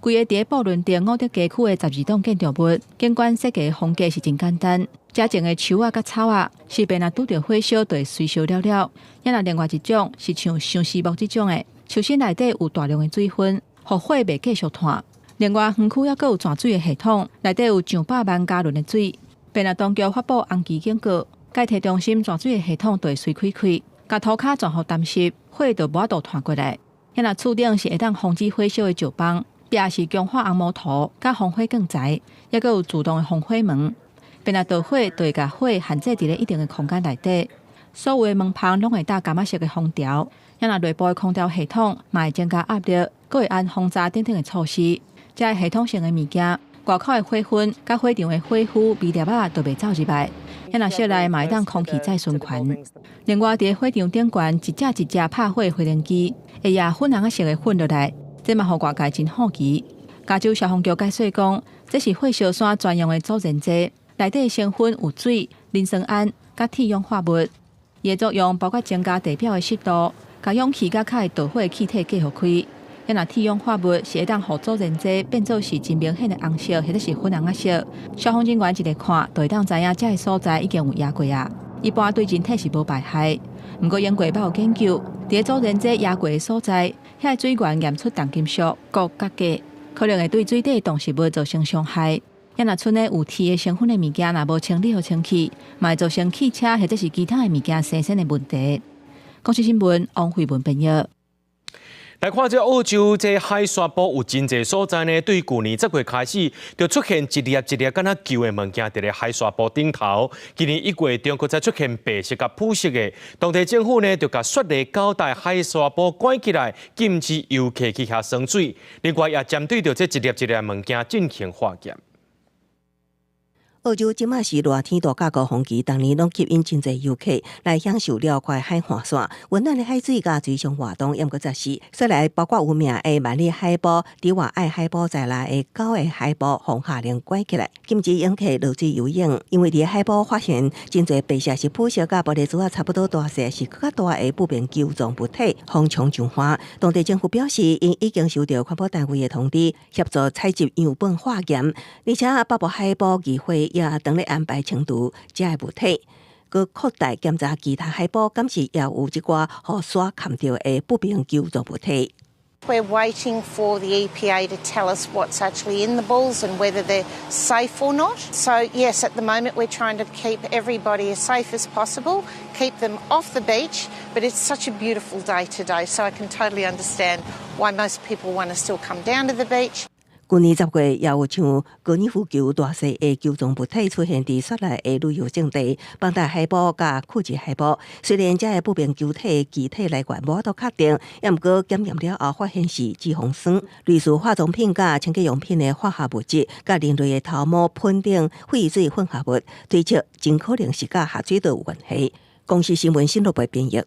規个佇布倫迪伍德街區的12棟建築物，景觀設計風格是真簡單。遮種的樹仔佮草仔，勢必若拄著火燒，就會隨燒了了。猶若另外一種是像相思木這種的，樹身內底有大量的水分，予火袂繼續焫。另外，園區猶閣有泉水的系統，內底有上百萬加侖的水。便若當局發布紅旗警告，蓋提中心泉水的系統就會隨開開，共塗跤全予澹濕，火就無法度焫過來。猶若厝頂是會當防止火燒的石枋，壁是強化紅毛塗佮防火鋼材，猶閣有自動的防火門。便若著火，就會共火限制佇咧一定的空間內底。所有的門縫攏會搭柑仔色的封條，猶若內部的空調系統嘛會增加壓力，閣會安防閘等等的措施。這系統性的物件，外口的火粉佮火場的火灰微粒仔都袂走入來。猶若室內嘛會當空氣再循環。另外，佇火場頂懸一隻一隻拍火的飛行機，會壓粉紅仔色的粉落來，這嘛予外界真好奇。加州消防局解釋講，這是火燒山專用的阻燃劑，內底成分有水、磷酸銨佮鐵氧化物。伊的作用包括增加地表的濕度，共氧氣佮較會導火的氣體隔予開。猶若鐵氧化物是會當予阻燃劑變做是真明顯的紅色或者是粉紅仔色。消防人員一个看，就會當知影這个所在已經有壓過啊。一般對人體是無排害，毋過英國捌有研究，佇阻燃劑壓過的所在，遐水源驗出重金屬、鉻佮鉀，可能會對水底動植物造成傷害。猶若賰咧有鐵的成分的物件，若無清理予清氣，嘛會造成汽車或者是其他的物件生鉎的問題。公視新聞王慧文編譯。來看這澳洲這海沙埔有真濟所在呢，對舊年10月開始就出現一粒一粒敢若球的物件佇咧海沙埔頂頭。今年1月中，閣再出現白色佮殕色的，當地政府呢就共雪梨九大海沙埔關起來，禁止遊客去遐耍水。另外，也針對著這一粒一粒物件進行化驗。澳洲這馬是熱天度假高峰期，逐年攏吸引真濟遊客來享受遼闊海岸線、溫暖的海水佮水上活動。毋過這時，雪梨包括有名的萬里海埔、迪瓦愛海埔在內的九个海埔，予下令關起來，禁止遊客落水游泳。因為佇海埔發現真濟白色是殕色佮玻璃珠仔差不多大細，是閣較大的不明球狀物體，封牆上岸。當地政府表示，𪜶已經收到環保單位的通知，協助採集樣本化驗，而且北部海埔議會也當咧安排清除這个物體，閣擴大檢查其他海埔，敢是也有這寡予沙崁著的不明球狀物體。 We're waiting for the EPA to tell us what's actually in the balls and whether they're safe or not. So yes, at the moment we're trying to keep everybody as safe as possible, keep them off the beach, but it's such a beautiful day today, so I can totally understand why most people want to still come down to the beach. 舊年10月，也有像高爾夫球大細的球狀物體出現佇雪梨的旅遊勝地邦達海埔佮庫治海埔。雖然這个不明球體具體來源無法度確定，也毋過檢驗了後發現是脂肪酸，類似化妝品佮清潔用品的化學物質，佮人類的頭毛噴頂廢水混合物，推測真可能是佮下水道有關係。公視新聞新羅編譯。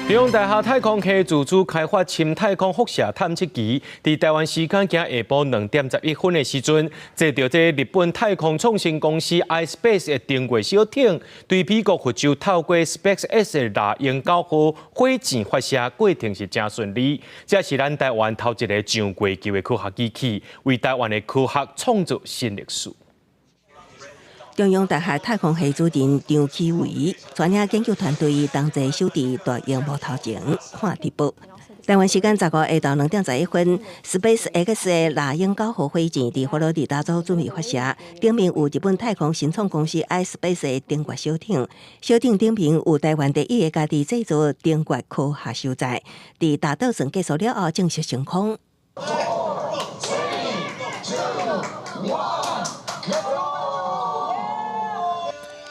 中央大學太空系自主開發深太空輻射探測儀，佇台灣時間今下晡2點11分的時陣，坐著這日本太空創新公司 iSpace 的登月小艇，對美國佛州透過 SpaceX 的獵鷹9號火箭發射過程是誠順利。這是咱台灣頭一个上月球的科學機器，為台灣的科學創造新歷史。中央大學太空系主任張啟維帶領研究團隊同齊守佇大螢幕頭前看直播。台灣時間15下晝2點11分，SpaceX 的獵鷹9號火箭佇佛羅里達州準備發射，頂面有日本太空新創公司 iSpace 的登月小艇，小艇頂面有台灣第一个家己製造登月科學所在，佇大倒轉結束了後正式升空。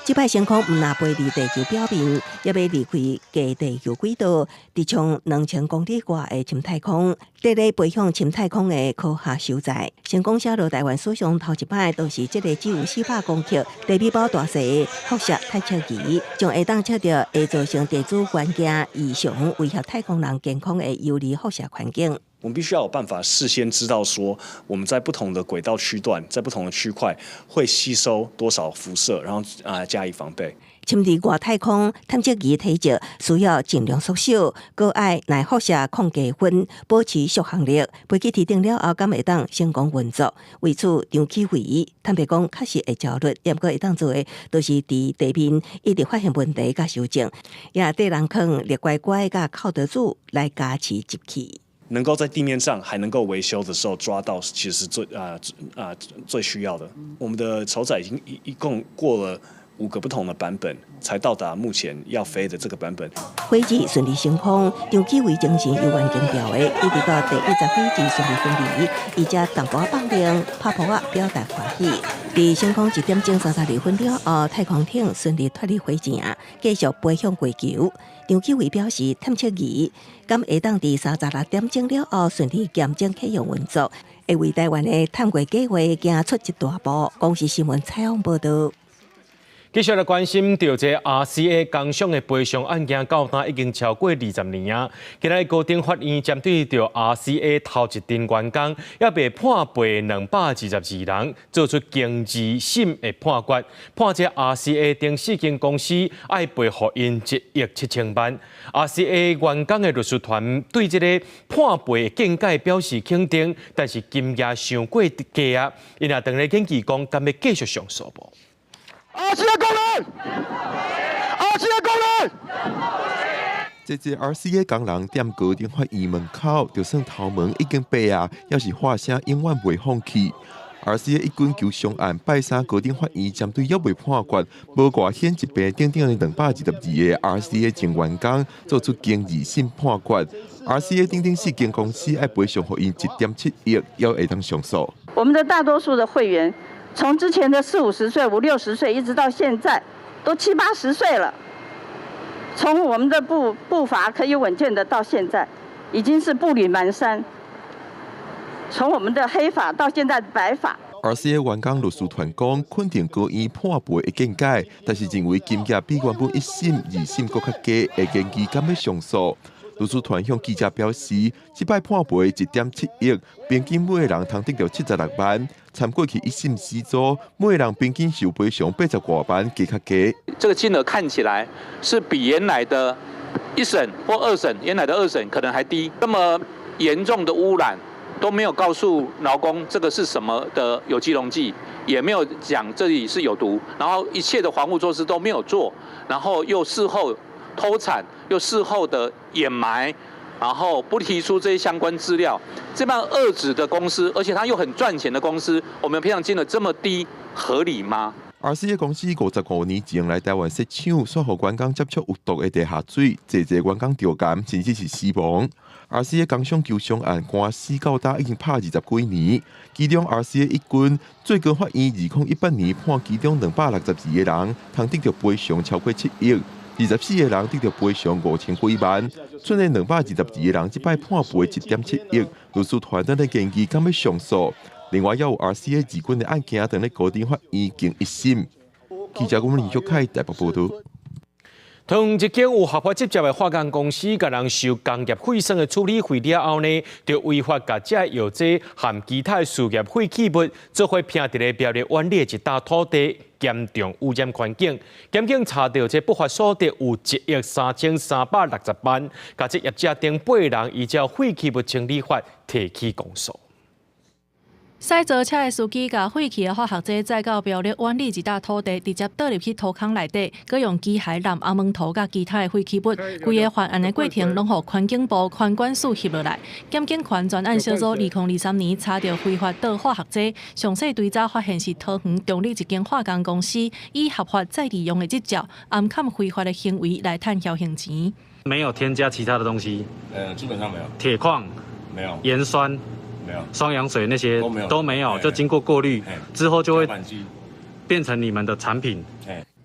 這擺升空毋但飛離地球表面，也欲離開低地球軌道，直衝2000公里外的深太空，佇咧飛向深太空的科學所在。成功寫落台灣史上頭一擺，就是這个只有400公克、地米包大細的輻射探測儀，將會當測著會造成地主環境異常、威脅太空人健康的幽離輻射環境。我們必須要有辦法事先知道，說我們在不同的軌道區段，在不同的區塊會吸收多少輻射，然後啊加以防備。深佇外太空探測儀體積需要盡量縮小，閣愛耐輻射抗低溫，保持續航力。飛機提定了後，敢會當成功運作？為此，張啟維坦白講，確實會焦慮。毋過會當做的，就是佇地面一直發現問題佮修正，也綴人囥立乖乖佮靠得住來加持入去。能夠在地面上還能夠維修的時候抓到，其實是最需要的。我們的籌載已經一共過了5個不同的版本，才到達目前要飛的這個版本。飛機順利升空，張啟維精神猶原強調的，一直到第一十飛機順利分離，伊才淡薄仔放靈，拍噗仔表達歡喜。佇升空1點鐘32分了後，太空艇順利脫離火箭，繼續飛向月球。張啟維表示，探測儀敢會當佇36點鐘了後順利驗證啟用運作，會為台灣的探月計畫行出一大步。公視新聞採訪報導。繼續來關心著這 RCA 工廠的賠償案件，到今已經超過20年啊！今日高等法院針對著 RCA 頭一陣員工，猶未判賠222人，做出經二審的判決，判這 RCA 等四間公司愛賠予𪜶1億7千萬。RCA 員工的律師團對這個判賠的見解表示肯定，但是金額傷過低啊！𪜶也當咧研議講，敢欲繼續上訴無？ RCA 工人，RCA 工人。這個 RCA 工人踮高等法院門口，就算頭毛已經白啊，猶是喊聲永遠袂放棄。RCA 一軍求償案拜三高等法院針對猶未判決、無外顯疾病等等的222个 RCA 前員工做出經二審判決。RCA 等等四間公司愛賠償予𪜶1.7億，猶會當上訴。我們的大多數的會員，從之前的四五十歲、五六十歲，一直到現在，都七八十歲了。從我們的步伐可以穩健的到現在，已經是步履蹣跚。從我們的黑髮到現在的白髮。 RCA 員工律師團講，肯定高院判賠的見解，但是認為金額比原本一審、二審閣較低，會建議敢欲上訴。律師團向記者表示，這擺判賠1.7億，平均每個人通得著76萬。參過去一審四組，每個人平均受賠償80外萬，加較低。這個金額看起來是比原來的一審或二審，原來的二審可能還低。這麼嚴重的污染都沒有告訴勞工這個是什麼的有機溶劑，也沒有講這裡是有毒，然後一切的防護措施都沒有做，然後又事後偷產，又事後的掩埋，然後不提出這些相關資料，這般惡質的公司，而且它又很賺錢的公司，我們賠償金額這麼低，合理嗎？ RCA 公司55年前來台灣設廠，煞予員工接觸有毒的地下水，濟濟員工著癌，甚至是死亡。RCA 工傷求償案官司到今已經拍20幾年，其中 RCA 一軍最高法院2018年判其中262個人，通得著賠償超過7億，24個人得著賠償5000幾萬，賰的222個人這擺判賠1.7億。律師團正咧研議敢欲上訴。另外，也有 RCA 二軍的案件等咧高等法院經一審。記者阮林玉凱台北報導。同一間有合法執照的化工公司，共人收工業廢酸的處理費了後呢，就違法共這藥劑含其他事業廢棄物做伙拚佇咧苗栗苑裡的一笪土地，嚴重污染環境。檢警查著這不法所得有1億3360萬，共這業者等八人依照廢棄物清理法提起公訴。駛槽車的司機共廢棄的化學劑載到苗栗苑裡一笪土地，直接倒入去土坑內底，閣用機械湳紅毛土佮其他的廢棄物，規个犯案的過程攏予環境部環管署翕落來。檢警權專案小組2023年查著非法倒化學劑，詳細追查發現是桃園中壢一間化工公司以合法再利用的執照，暗崁非法的行為來趁僥倖錢。沒有添加其他的東西，基本上沒有。鐵礦沒有，鹽酸。雙氧水那些都沒有，都沒有，就經過過濾之後就會變成你們的產品。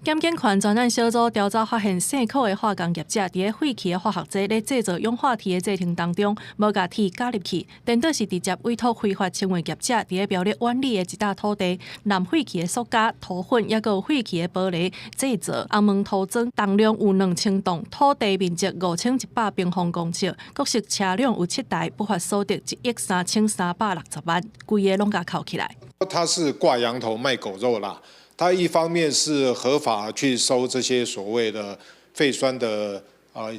檢警權專案小組調查發現，姓柯的化工業者佇咧廢棄的化學劑咧製造氧化鐵的過程當中，無共鐵加入去，顛倒是直接委託非法清運業者佇咧苗栗苑裡的一笪土地，湳廢棄的塑膠、塗粉，抑閣有廢棄的玻璃製造紅毛塗裝，重量有2000磅，土地面積5100平方公尺，各式車輛有7台，不法所得1億3360萬，規个攏共扣起來。他是掛羊頭賣狗肉啦。他一方面是合法去收這些所謂的廢酸的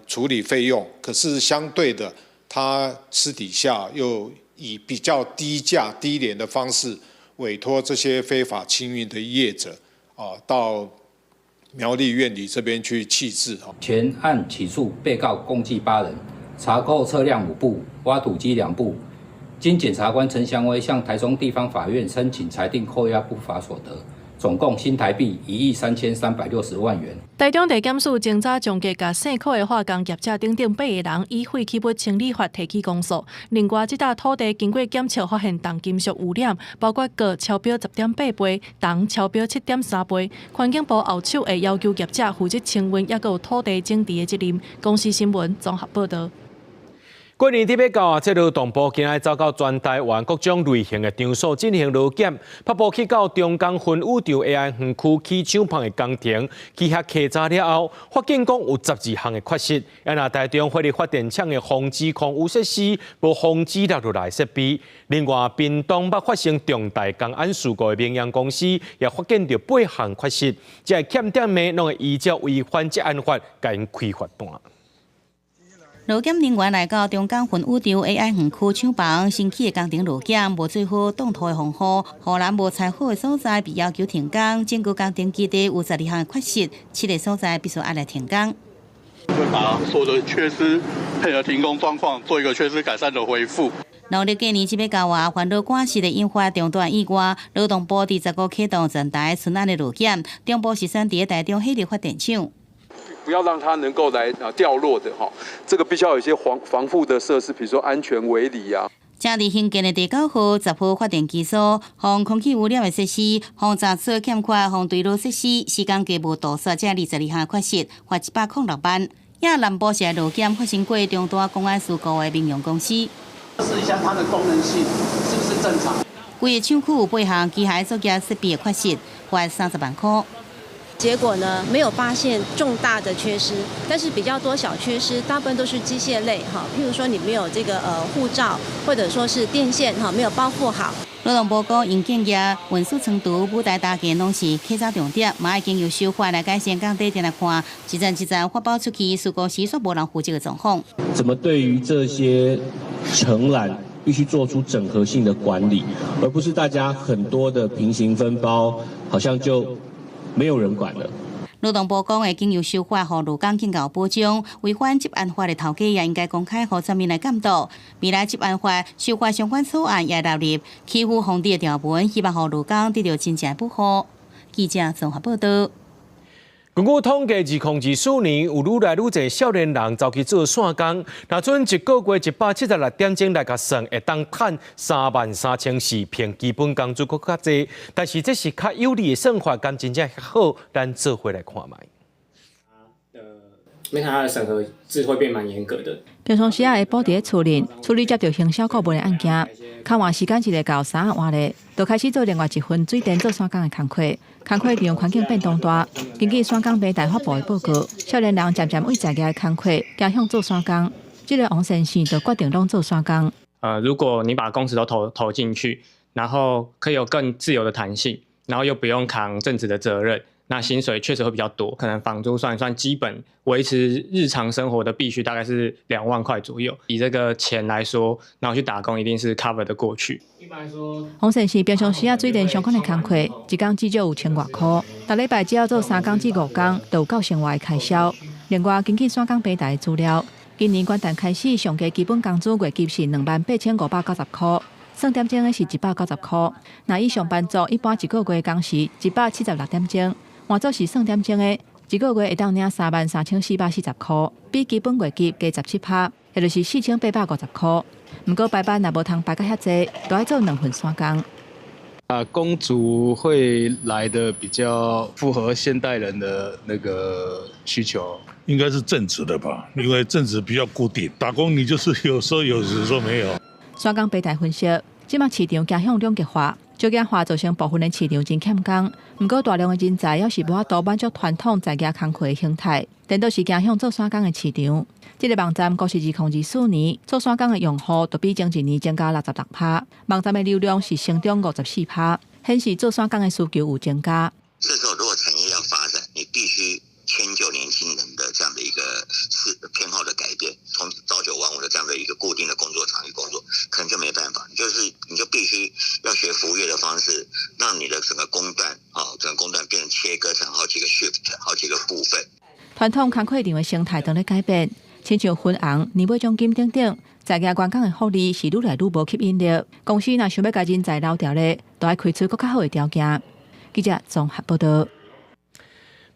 處理費用，可是相對的，他私底下又以比較低價低廉的方式委託這些非法清運的業者啊，到苗栗苑裡這邊去棄置。全案起訴被告共計8人，查扣車輛5部、挖土機2部。經檢察官陳祥威向台中地方法院申請裁定扣押不法所得。總共新台幣1億3360萬元。台中地檢署偵查終結，共姓柯的化工業者等等8個人以廢棄物清理法提起公訴。另外，這笪土地經過檢測發現重金屬污染，包括鉻超標10.8倍，銅超標7.3倍。環境部後手會要求業者負責清運，抑閣有土地整治的責任。公視新聞綜合報導。過年佇欲到啊，這勞動部今仔走到全台灣各種類型的場所進行勞檢，跑步去到中港分宇宙 AI 園區起廠房的工程，去遐稽查了後，發現講有12項的缺失。啊，若台中火力發電廠的防止空污設施無防止落落來設備。另外，屏東捌發生重大工安事故的明揚公司也發現著8項缺失，這个欠點的攏會依照違反職安法，共𪜶開罰單。勞檢人員來到中港分宇宙 AI 園區廠房新起的工程勞檢，無做好擋土的防護，護欄無拆好的所在被要求停工。整個工程基地有12項的缺失，7個所在必須愛來停工。會把所有的缺失配合停工狀況做一個缺失改善的回復。農曆過年這欲到啊，煩惱趕時會引發重大意外。勞動部佇15啟動全台春安的勞檢，中部是選佇台中火力發電廠。不要讓它能夠來掉落的哈，這個必須要有一些防護的設施，比如說安全圍籬啊。正佇興建的第9號、10號發電機組，防空氣污染的設施，防雜草欠缺，防墜落設施，時間計無杜絕這22項缺失，罰106萬。也南部是勞檢發生過重大工安事故的民用公司。試一下它的功能性是不是正常？規個廠區有8項機械作業設備的缺失，罰30萬塊。結果呢，沒有發現重大的缺失，但是比較多小缺失，大部分都是機械類哈，譬如說你沒有這個護罩，或者說是電線哈沒有包覆好。勞動部講，營建業、運輸倉儲、舞台搭建攏是稽查重點，嘛愛經由修法來改善降低。定來看，一層一層發包出去，事故時煞無人負責的狀況。怎麼對於這些承攬必須做出整合性的管理，而不是大家很多的平行分包，好像就沒有人管了。勞動部講會經由修法，予勞工更有保障。違反職安法的頭家也應該公開予全民來監督。未來職安法修法相關草案也納入欺負防治的條文，希望予勞工得著真正的保護。記者綜合報道。根據統計，2024年有愈來愈濟少年人走去做散工。若準一個月176點鐘來共算，會當趁33,400，平基本工資閣較濟。但是這是較有利的算法，敢真正好？咱做伙來看覓。因為它的審核制會變蠻嚴格的。平常時啊，下晡佇咧厝裡處理接著行銷顧問的案件，看完時間一個到三仔外咧，就開始做另外一份水電做散工的工課。工課利用環境變動大，根據散工平台發布的報告，少年人漸漸為在業的工課，走向做散工。這个王先生就決定攏做散工。如果你把工時都投進去，然後可以有更自由的彈性，然後又不用扛正職的責任。那薪水確實會比較多，可能房租算一算，基本維持日常生活的必須大概是2萬塊左右。以這個錢來說，然後去打工一定是 cover 得過去。一般來說，黃先生平常時啊水電相關的工課，一工至少有千外箍。逐禮拜只要做3工至5工，就有夠生活的開銷。另外，根據散工平台的資料，今年元旦開始，上低基本工資月給是28,590箍。算點鐘的是190箍。若以上班族一般一個月工時176點鐘。換做是算點鐘的，一個月會當領33,440箍，比基本月給加17趴，也就是4,850箍。毋過排班若無通排甲遐濟，都愛做兩份散工。啊，工族會來的比較符合現代人的那個需求，應該是正職的吧？因為正職比較固定，打工你就是有時候有，時候沒有。散工平台分析，這馬市場走向兩極化。少子化造成部分的市場真欠工，毋過大量的人才猶是無法度滿足傳統在業工課的形態，顛倒是走向做散工的市場。這个網站估是2024年做散工的用戶，就比前一年增加66趴，網站的流量是成長54趴，顯示做散工的需求有增加。這時候如果產業要發展，你必須遷就年輕人的這樣的一個是偏好的改變，從朝九晚五的這樣的一個固定的工作場域工作，可能就沒辦法，就是你就必須要學服務業的方式，讓你的整個工段啊，整個工段變成切割成好幾個 shift，好幾個部分。傳統工課場的生態正咧改變，親像分紅、年尾獎金等等，在業員工的福利是愈來愈無吸引力。公司若想欲共人才留著咧，就愛開出閣較好的條件。記者綜合報道。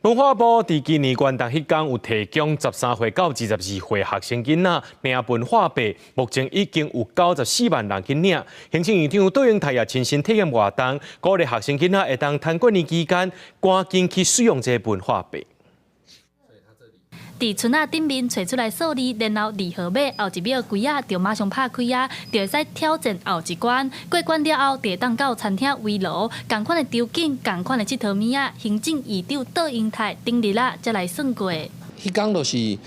文化部佇今年元旦彼工有提供13歲到22歲學生囡仔領文化幣，目前已經有94萬人去領。行政院長卓榮泰也親身體驗活動，鼓勵學生囡仔會當趁過年期間趕緊去使用這个文化幣。佇欉仔頂面揣出來數字，然後二號碼後一秒櫃仔就馬上拍開啊，就會使挑戰後一關。過關了後，就會當到餐廳圍爐，仝款的場景，仝款的𨑨迌物仔。行政院長卓榮泰頂日啊，才來算過。彼工就是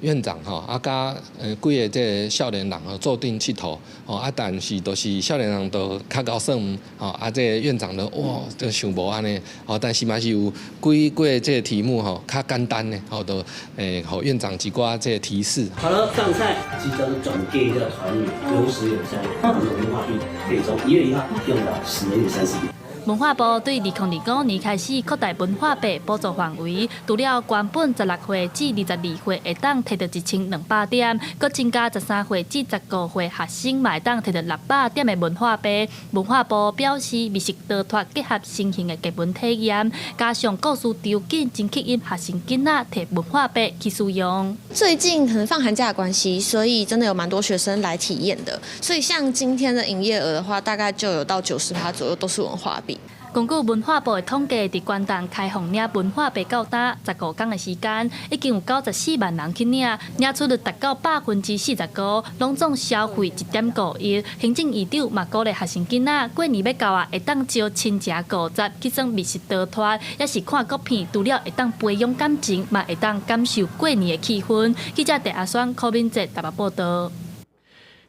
院長吼，啊佮幾个這个少年人吼做陣𨑨迌，吼啊但是就是少年人都較𠢕算，吼啊這个院長就哇，就想無按呢，吼但是嘛是有幾個這个題目吼較簡單的，吼就予院長一寡這个提示。好了，上菜，即將轉給的團員有始有終，文化幣可以從1月1號用到12月31。文化部對2025年開始擴大文化幣補助範圍，除了原本16歲至22歲會當提著1200點，閣增加13歲至15歲學生嘛會當提著600點的文化幣。文化部表示，密室逃脫結合新型的藝文體驗，加上故事場景，真吸引學生囡仔提文化幣去使用。最近可能放寒假的關係，所以真的有蠻多學生來體驗的。所以像今天的營業額的話，大概就有到90%左右都是文化幣。根據文化部的統計，佇元旦開放領文化幣到今15工的時間，已經有94萬人去領，領取率達到45%，攏總消費1.5億。行政院長嘛鼓勵學生囡仔過年欲到啊，會當招親情五十去耍密室逃脫，抑是看國片，除了會當培養感情，嘛會當感受過年的氣氛。記者鄭阿雙、柯敏哲台北報道。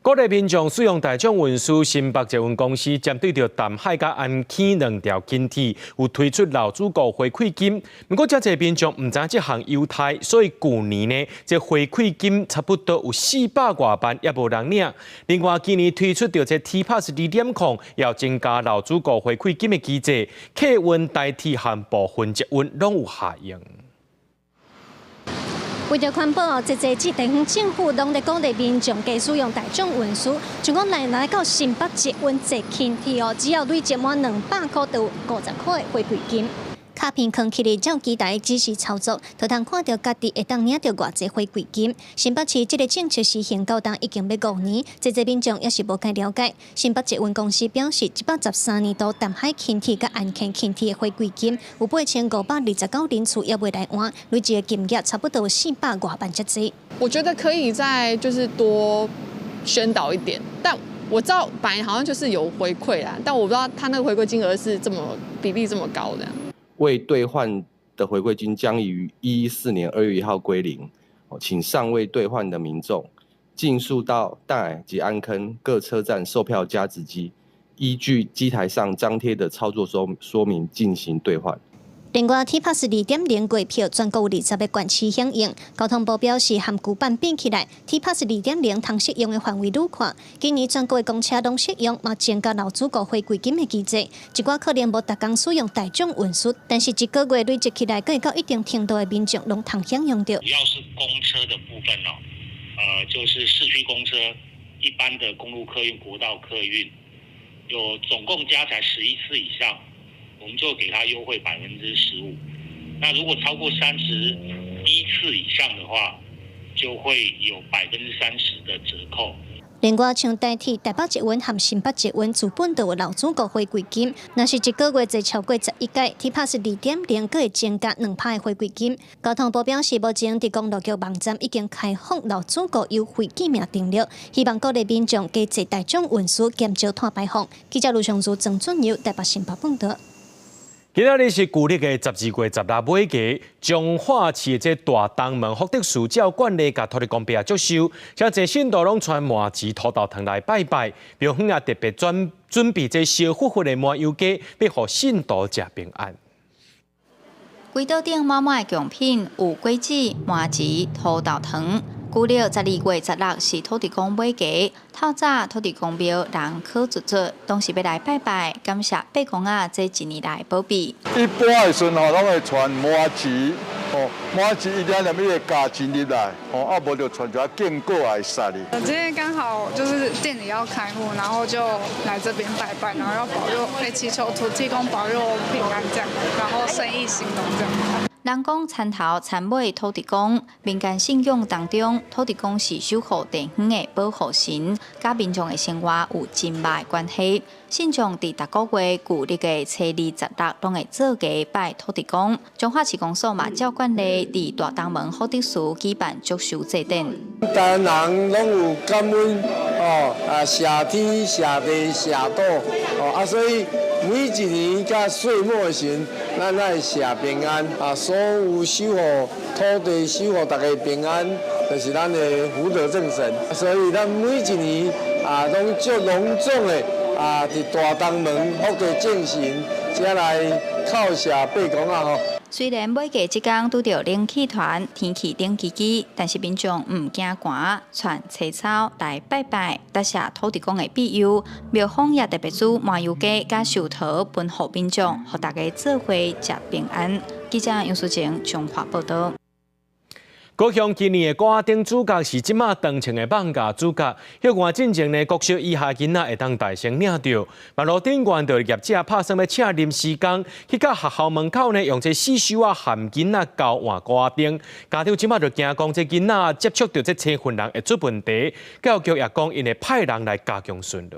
鼓勵民眾使用大眾運輸，新北捷運公司針對著淡海佮安坑兩條輕鐵，有推出老主顧回饋金。毋過，遮濟民眾毋知影這項優待，所以舊年呢，這回饋金差不多有400外萬，也無人領。另外，今年推出著這 T Pass 2.0，要增加老主顧回饋金的機制，客運、台鐵和部分捷運攏有效應。為為著環保，濟濟地方政府攏咧鼓勵民眾加使用大眾運輸，像講來來到新北捷運坐輕鐵哦，只要累積滿200箍，就有50箍的回饋金。卡片囥起來照機台指示操作，就通看著家己會當領著偌濟回饋金。新北市這个政策實行到今已經欲5年，濟濟民眾猶是無介了解。新北捷運公司表示，113年度淡海輕鐵佮安坑輕鐵的回饋金有8529人次猶未來換，累計的金額差不多400外萬遮濟。我覺得可以再就是多宣導一點，但我知道本來好像就是有回饋啦，但我不知道他那個回饋金額是這麼比例這麼高的。未兌換的回饋金將於114年2月1號歸零，請尚未兌換的民眾盡速到淡海及安坑各車站售票加值機，依據機台上張貼的操作說明進行兌換。另外，T Pass 2.0過票，全國有20個縣市響應。交通部表示，和舊版比起來，T Pass 2.0通適用的範圍愈闊。今年全國的公車攏適用，嘛增加樓主顧回饋金的機制。一寡可能無逐工使用大眾運輸，但是一個月累積起來，閣會到一定程度的民眾攏通享用著。主要是公車的部分哦，就是市區公車、一般的公路客運、國道客運，有總共加起來11次以上。我們就給他優惠15%，那如果超過31次以上的話，就會有30%的折扣。另外，像台鐵、台北捷運和新北捷運，自本就有樓主顧回饋金。若是一個月坐超過11改，T Pass 2.0閣會增加2%的回饋金。交通部表示，目前佇公路局網站已經開放樓主顧優惠記名登錄，希望鼓勵民眾加坐大眾運輸，減少碳排放。記者盧尚如、曾俊友台北新北報導。今仔日是舊曆的12月16尾假，彰化市的這大東門福德祠照慣例共土地公伯祝壽，遮濟信徒攏揣麻糍土豆糖來拜拜，廟方也特別準備這燒火火的麻油雞，欲予信徒食平安。規桌頂滿滿的貢品有果子、麻糍、土豆糖。舊曆12月16是土地公尾假，透早土地公廟人可足足，攏是欲來拜拜，感謝伯公仔這一年來保庇。一般的時陣吼，攏會傳麻糍，吼麻糍一定連伊會加錢入來，吼啊無就傳一寡堅果來殺哩。今天剛好就是店裡要開幕，然後就來這邊拜拜，然後要保佑，祈求土地公保佑平安這樣，然後生意興隆這樣。人講田頭田尾土地公，民間信仰當中，土地公是守護地方的保護神，佮民眾的生活有真密的關係。信眾佇逐个月舊曆的初二十六，攏會做家拜土地公。彰化市公所嘛照慣例，佇大東門福德祠舉辦祝壽祭典。台灣人攏有感恩哦，啊，謝天謝地謝土哦，啊，所以每一年佮歲末的時陣，咱愛謝平安啊，所有守護土地、守護大家平安，就是咱的福德正神。所以咱每一年啊，攏足隆重的啊，佇大東門福德正神，遮來叩謝伯公仔吼。雖然尾假這工拄著冷氣團，天氣冷吱吱，但是民眾毋驚寒，穿青草來拜拜，答謝土地公的庇佑。廟方也特別煮麻油雞佮壽桃分予民眾，予大家做伙食平安。記者楊淑靜彰化報導。高雄今年的鼓仔燈主角是這馬當穿的艋舺主角。歇外進前呢，國小以下囡仔會當代先領著。網路頂懸著業者拍算欲請臨時工去到學校門口呢，用這死鏽仔含囡仔交換鼓仔燈。家長這馬就驚講，這囡仔接觸著這青雲人會出問題。教育局也講，𪜶會派人來加強巡邏。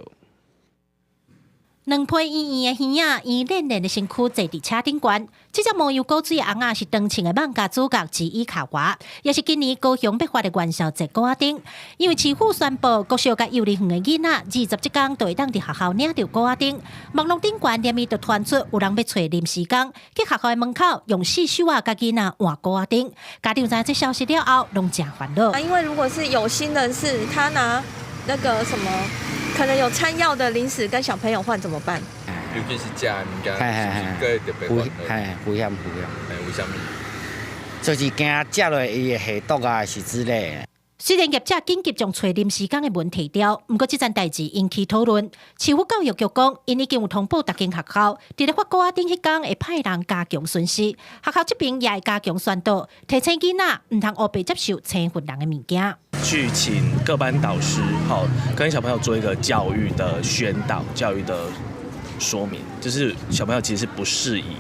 兩批圓圓的耳仔，圓練練的身軀坐佇車頂懸。這隻麻油古水尪仔是長青的艋舺主角之一卡娃，也是今年高雄欲發的元宵節鼓仔燈。因為市府宣布，國小佮幼兒園的囡仔20這工就會當佇學校領著鼓仔燈。網路頂懸連綿就傳出有人欲揣臨時工去學校的門口用死鏽仔共囡仔換鼓仔燈。家長知這消息了後，攏誠煩惱。因為如果是有心人士，他拿那個什麼，可能有餐藥的零食跟小朋友換怎麼辦？尤其是食的物件，是不是閣會特別危嘿，危險危險。嘿，為啥物？就是驚食落伊會下毒啊，是之類的。雖然業者緊急將揣臨時工的門提掉，毋過這件代誌引起討論。市府教育局講，𪜶已經有通報逐間學校，佇咧發鼓仔頂彼工會派人加強巡視，學校這邊也會加強宣導，提醒囡仔毋通烏白接受生份人的物件。去請各班導師，好，跟小朋友做一個教育的宣導、教育的說明，就是小朋友其實是不適宜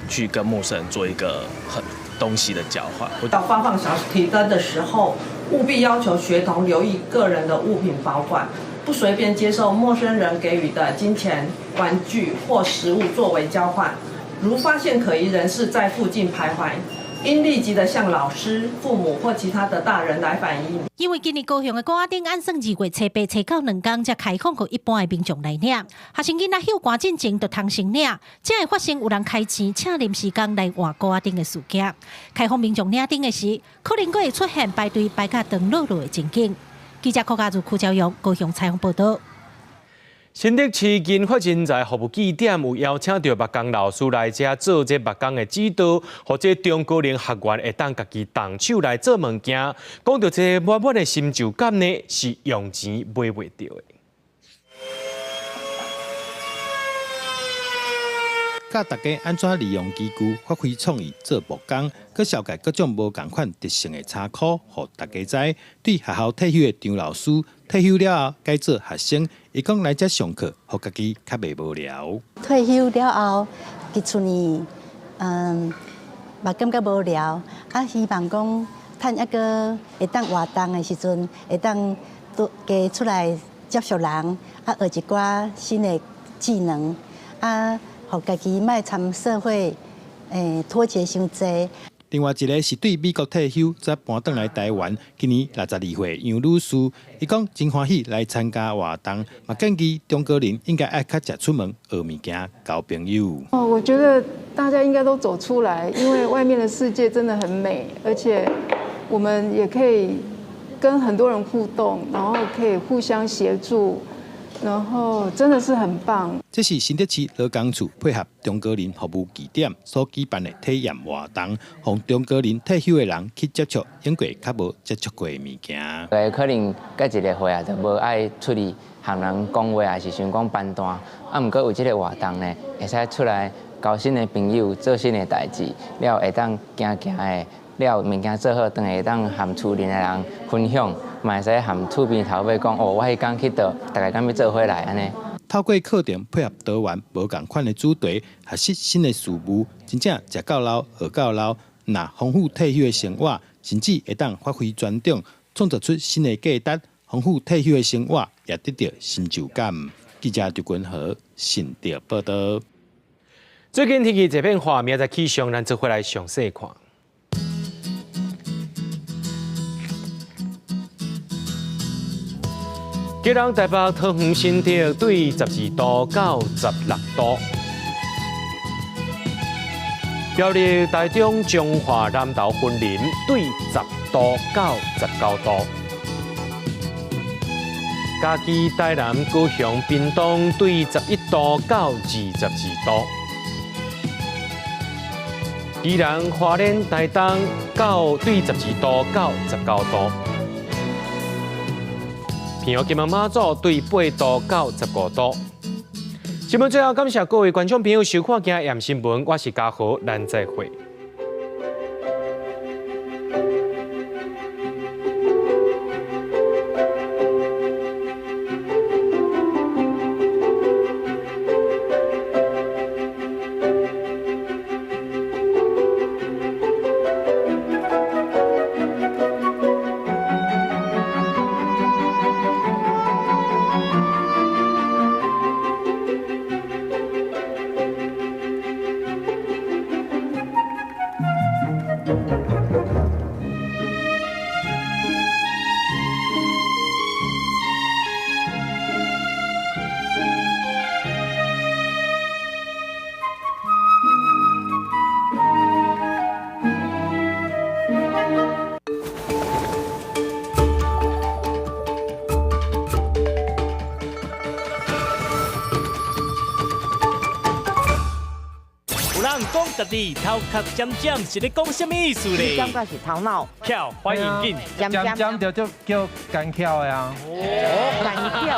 去跟陌生人做一個很東西的交換。到發放小提燈的時候，務必要求學童留意個人的物品保管，不隨便接受陌生人給予的金錢、玩具或食物作為交換。如發現可疑人士在附近徘徊，應立即的向老師、父母或其他的大人來反映。因為今年高雄的鼓仔頂按算2月初8、初9兩工才開放予一般的民眾來領，學生囡仔休寒進前就通先領，才會發生有人開錢請臨時工來換鼓仔頂的事件。開放民眾領燈的時，可能閣會出現排隊排甲長落落的情景。記者柯家如、柯昭勇高雄採訪報導。新竹市銀發人才服務據點有邀請著木工老師來遮做這木工的指導，予這中高齡學員會當家己動手來做物件。講著這滿滿的成就感呢，是用錢買袂著的。教大家按怎利用機具發揮創意做木工，閣紹介各種無仝款特性的插箍，予大家知。對學校退休的張老師，退休了後改做學生，伊講來遮上課，予家己較袂無聊。退休了後，佇厝裡，嘛感覺無聊，啊，希望講趁猶閣會當活動的時陣，會當多加出來接觸人，啊，學一寡新的技能，啊。予家己莫參社會，脫節傷濟。另外一个是對美國退休，才搬轉來台灣，今年62歲楊女士，伊講真歡喜來參加活動，嘛建議中高齡應該愛較常出門學物件、交朋友。哦，我覺得大家應該都走出來，因為外面的世界真的很美，而且我們也可以跟很多人互動，然後可以互相協助。然後真的是很棒。這是新竹市勞工處配合中高齡服務據點所舉辦的體驗活動，予中高齡退休的人去接觸用過較無接觸過的物件。可能隔一个歲啊，就無愛出去和人講話，還是想講貧惰。啊，毋過有這个活動呢，會使出來交新的朋友，做新的代誌，了會當行行的，了物件做好，轉來會當和厝裡的人分享。嘛會使和厝邊頭尾講哦，我彼工去佗，大家敢欲做伙來按呢。透過課程配合多元無仝款的主題，學習新的事物，真正食到老，學到老。若豐富退休的生活，甚至會當發揮專長，創造出新的價值。豐富退休的生活，也得著成就感。記者張君和新竹報導。最近天氣這變化，明仔載氣象，咱做伙來詳細看。基隆、台北、桃園、新竹對12度到16度，苗栗、台中、彰化、南投、雲林對10度到19度，嘉義、台南、高雄、屏東對11度到22度，宜蘭、花蓮、台東到對12度到19度。平陽、金門、馬祖對8度到15度。新聞最後感謝各位觀眾朋友收看今日新聞，我是嘉豪，咱再會。講家己頭殼尖尖，是咧講啥物意思咧？感覺是頭腦巧，反應緊，尖尖就叫叫奸巧的啊。哦，奸巧。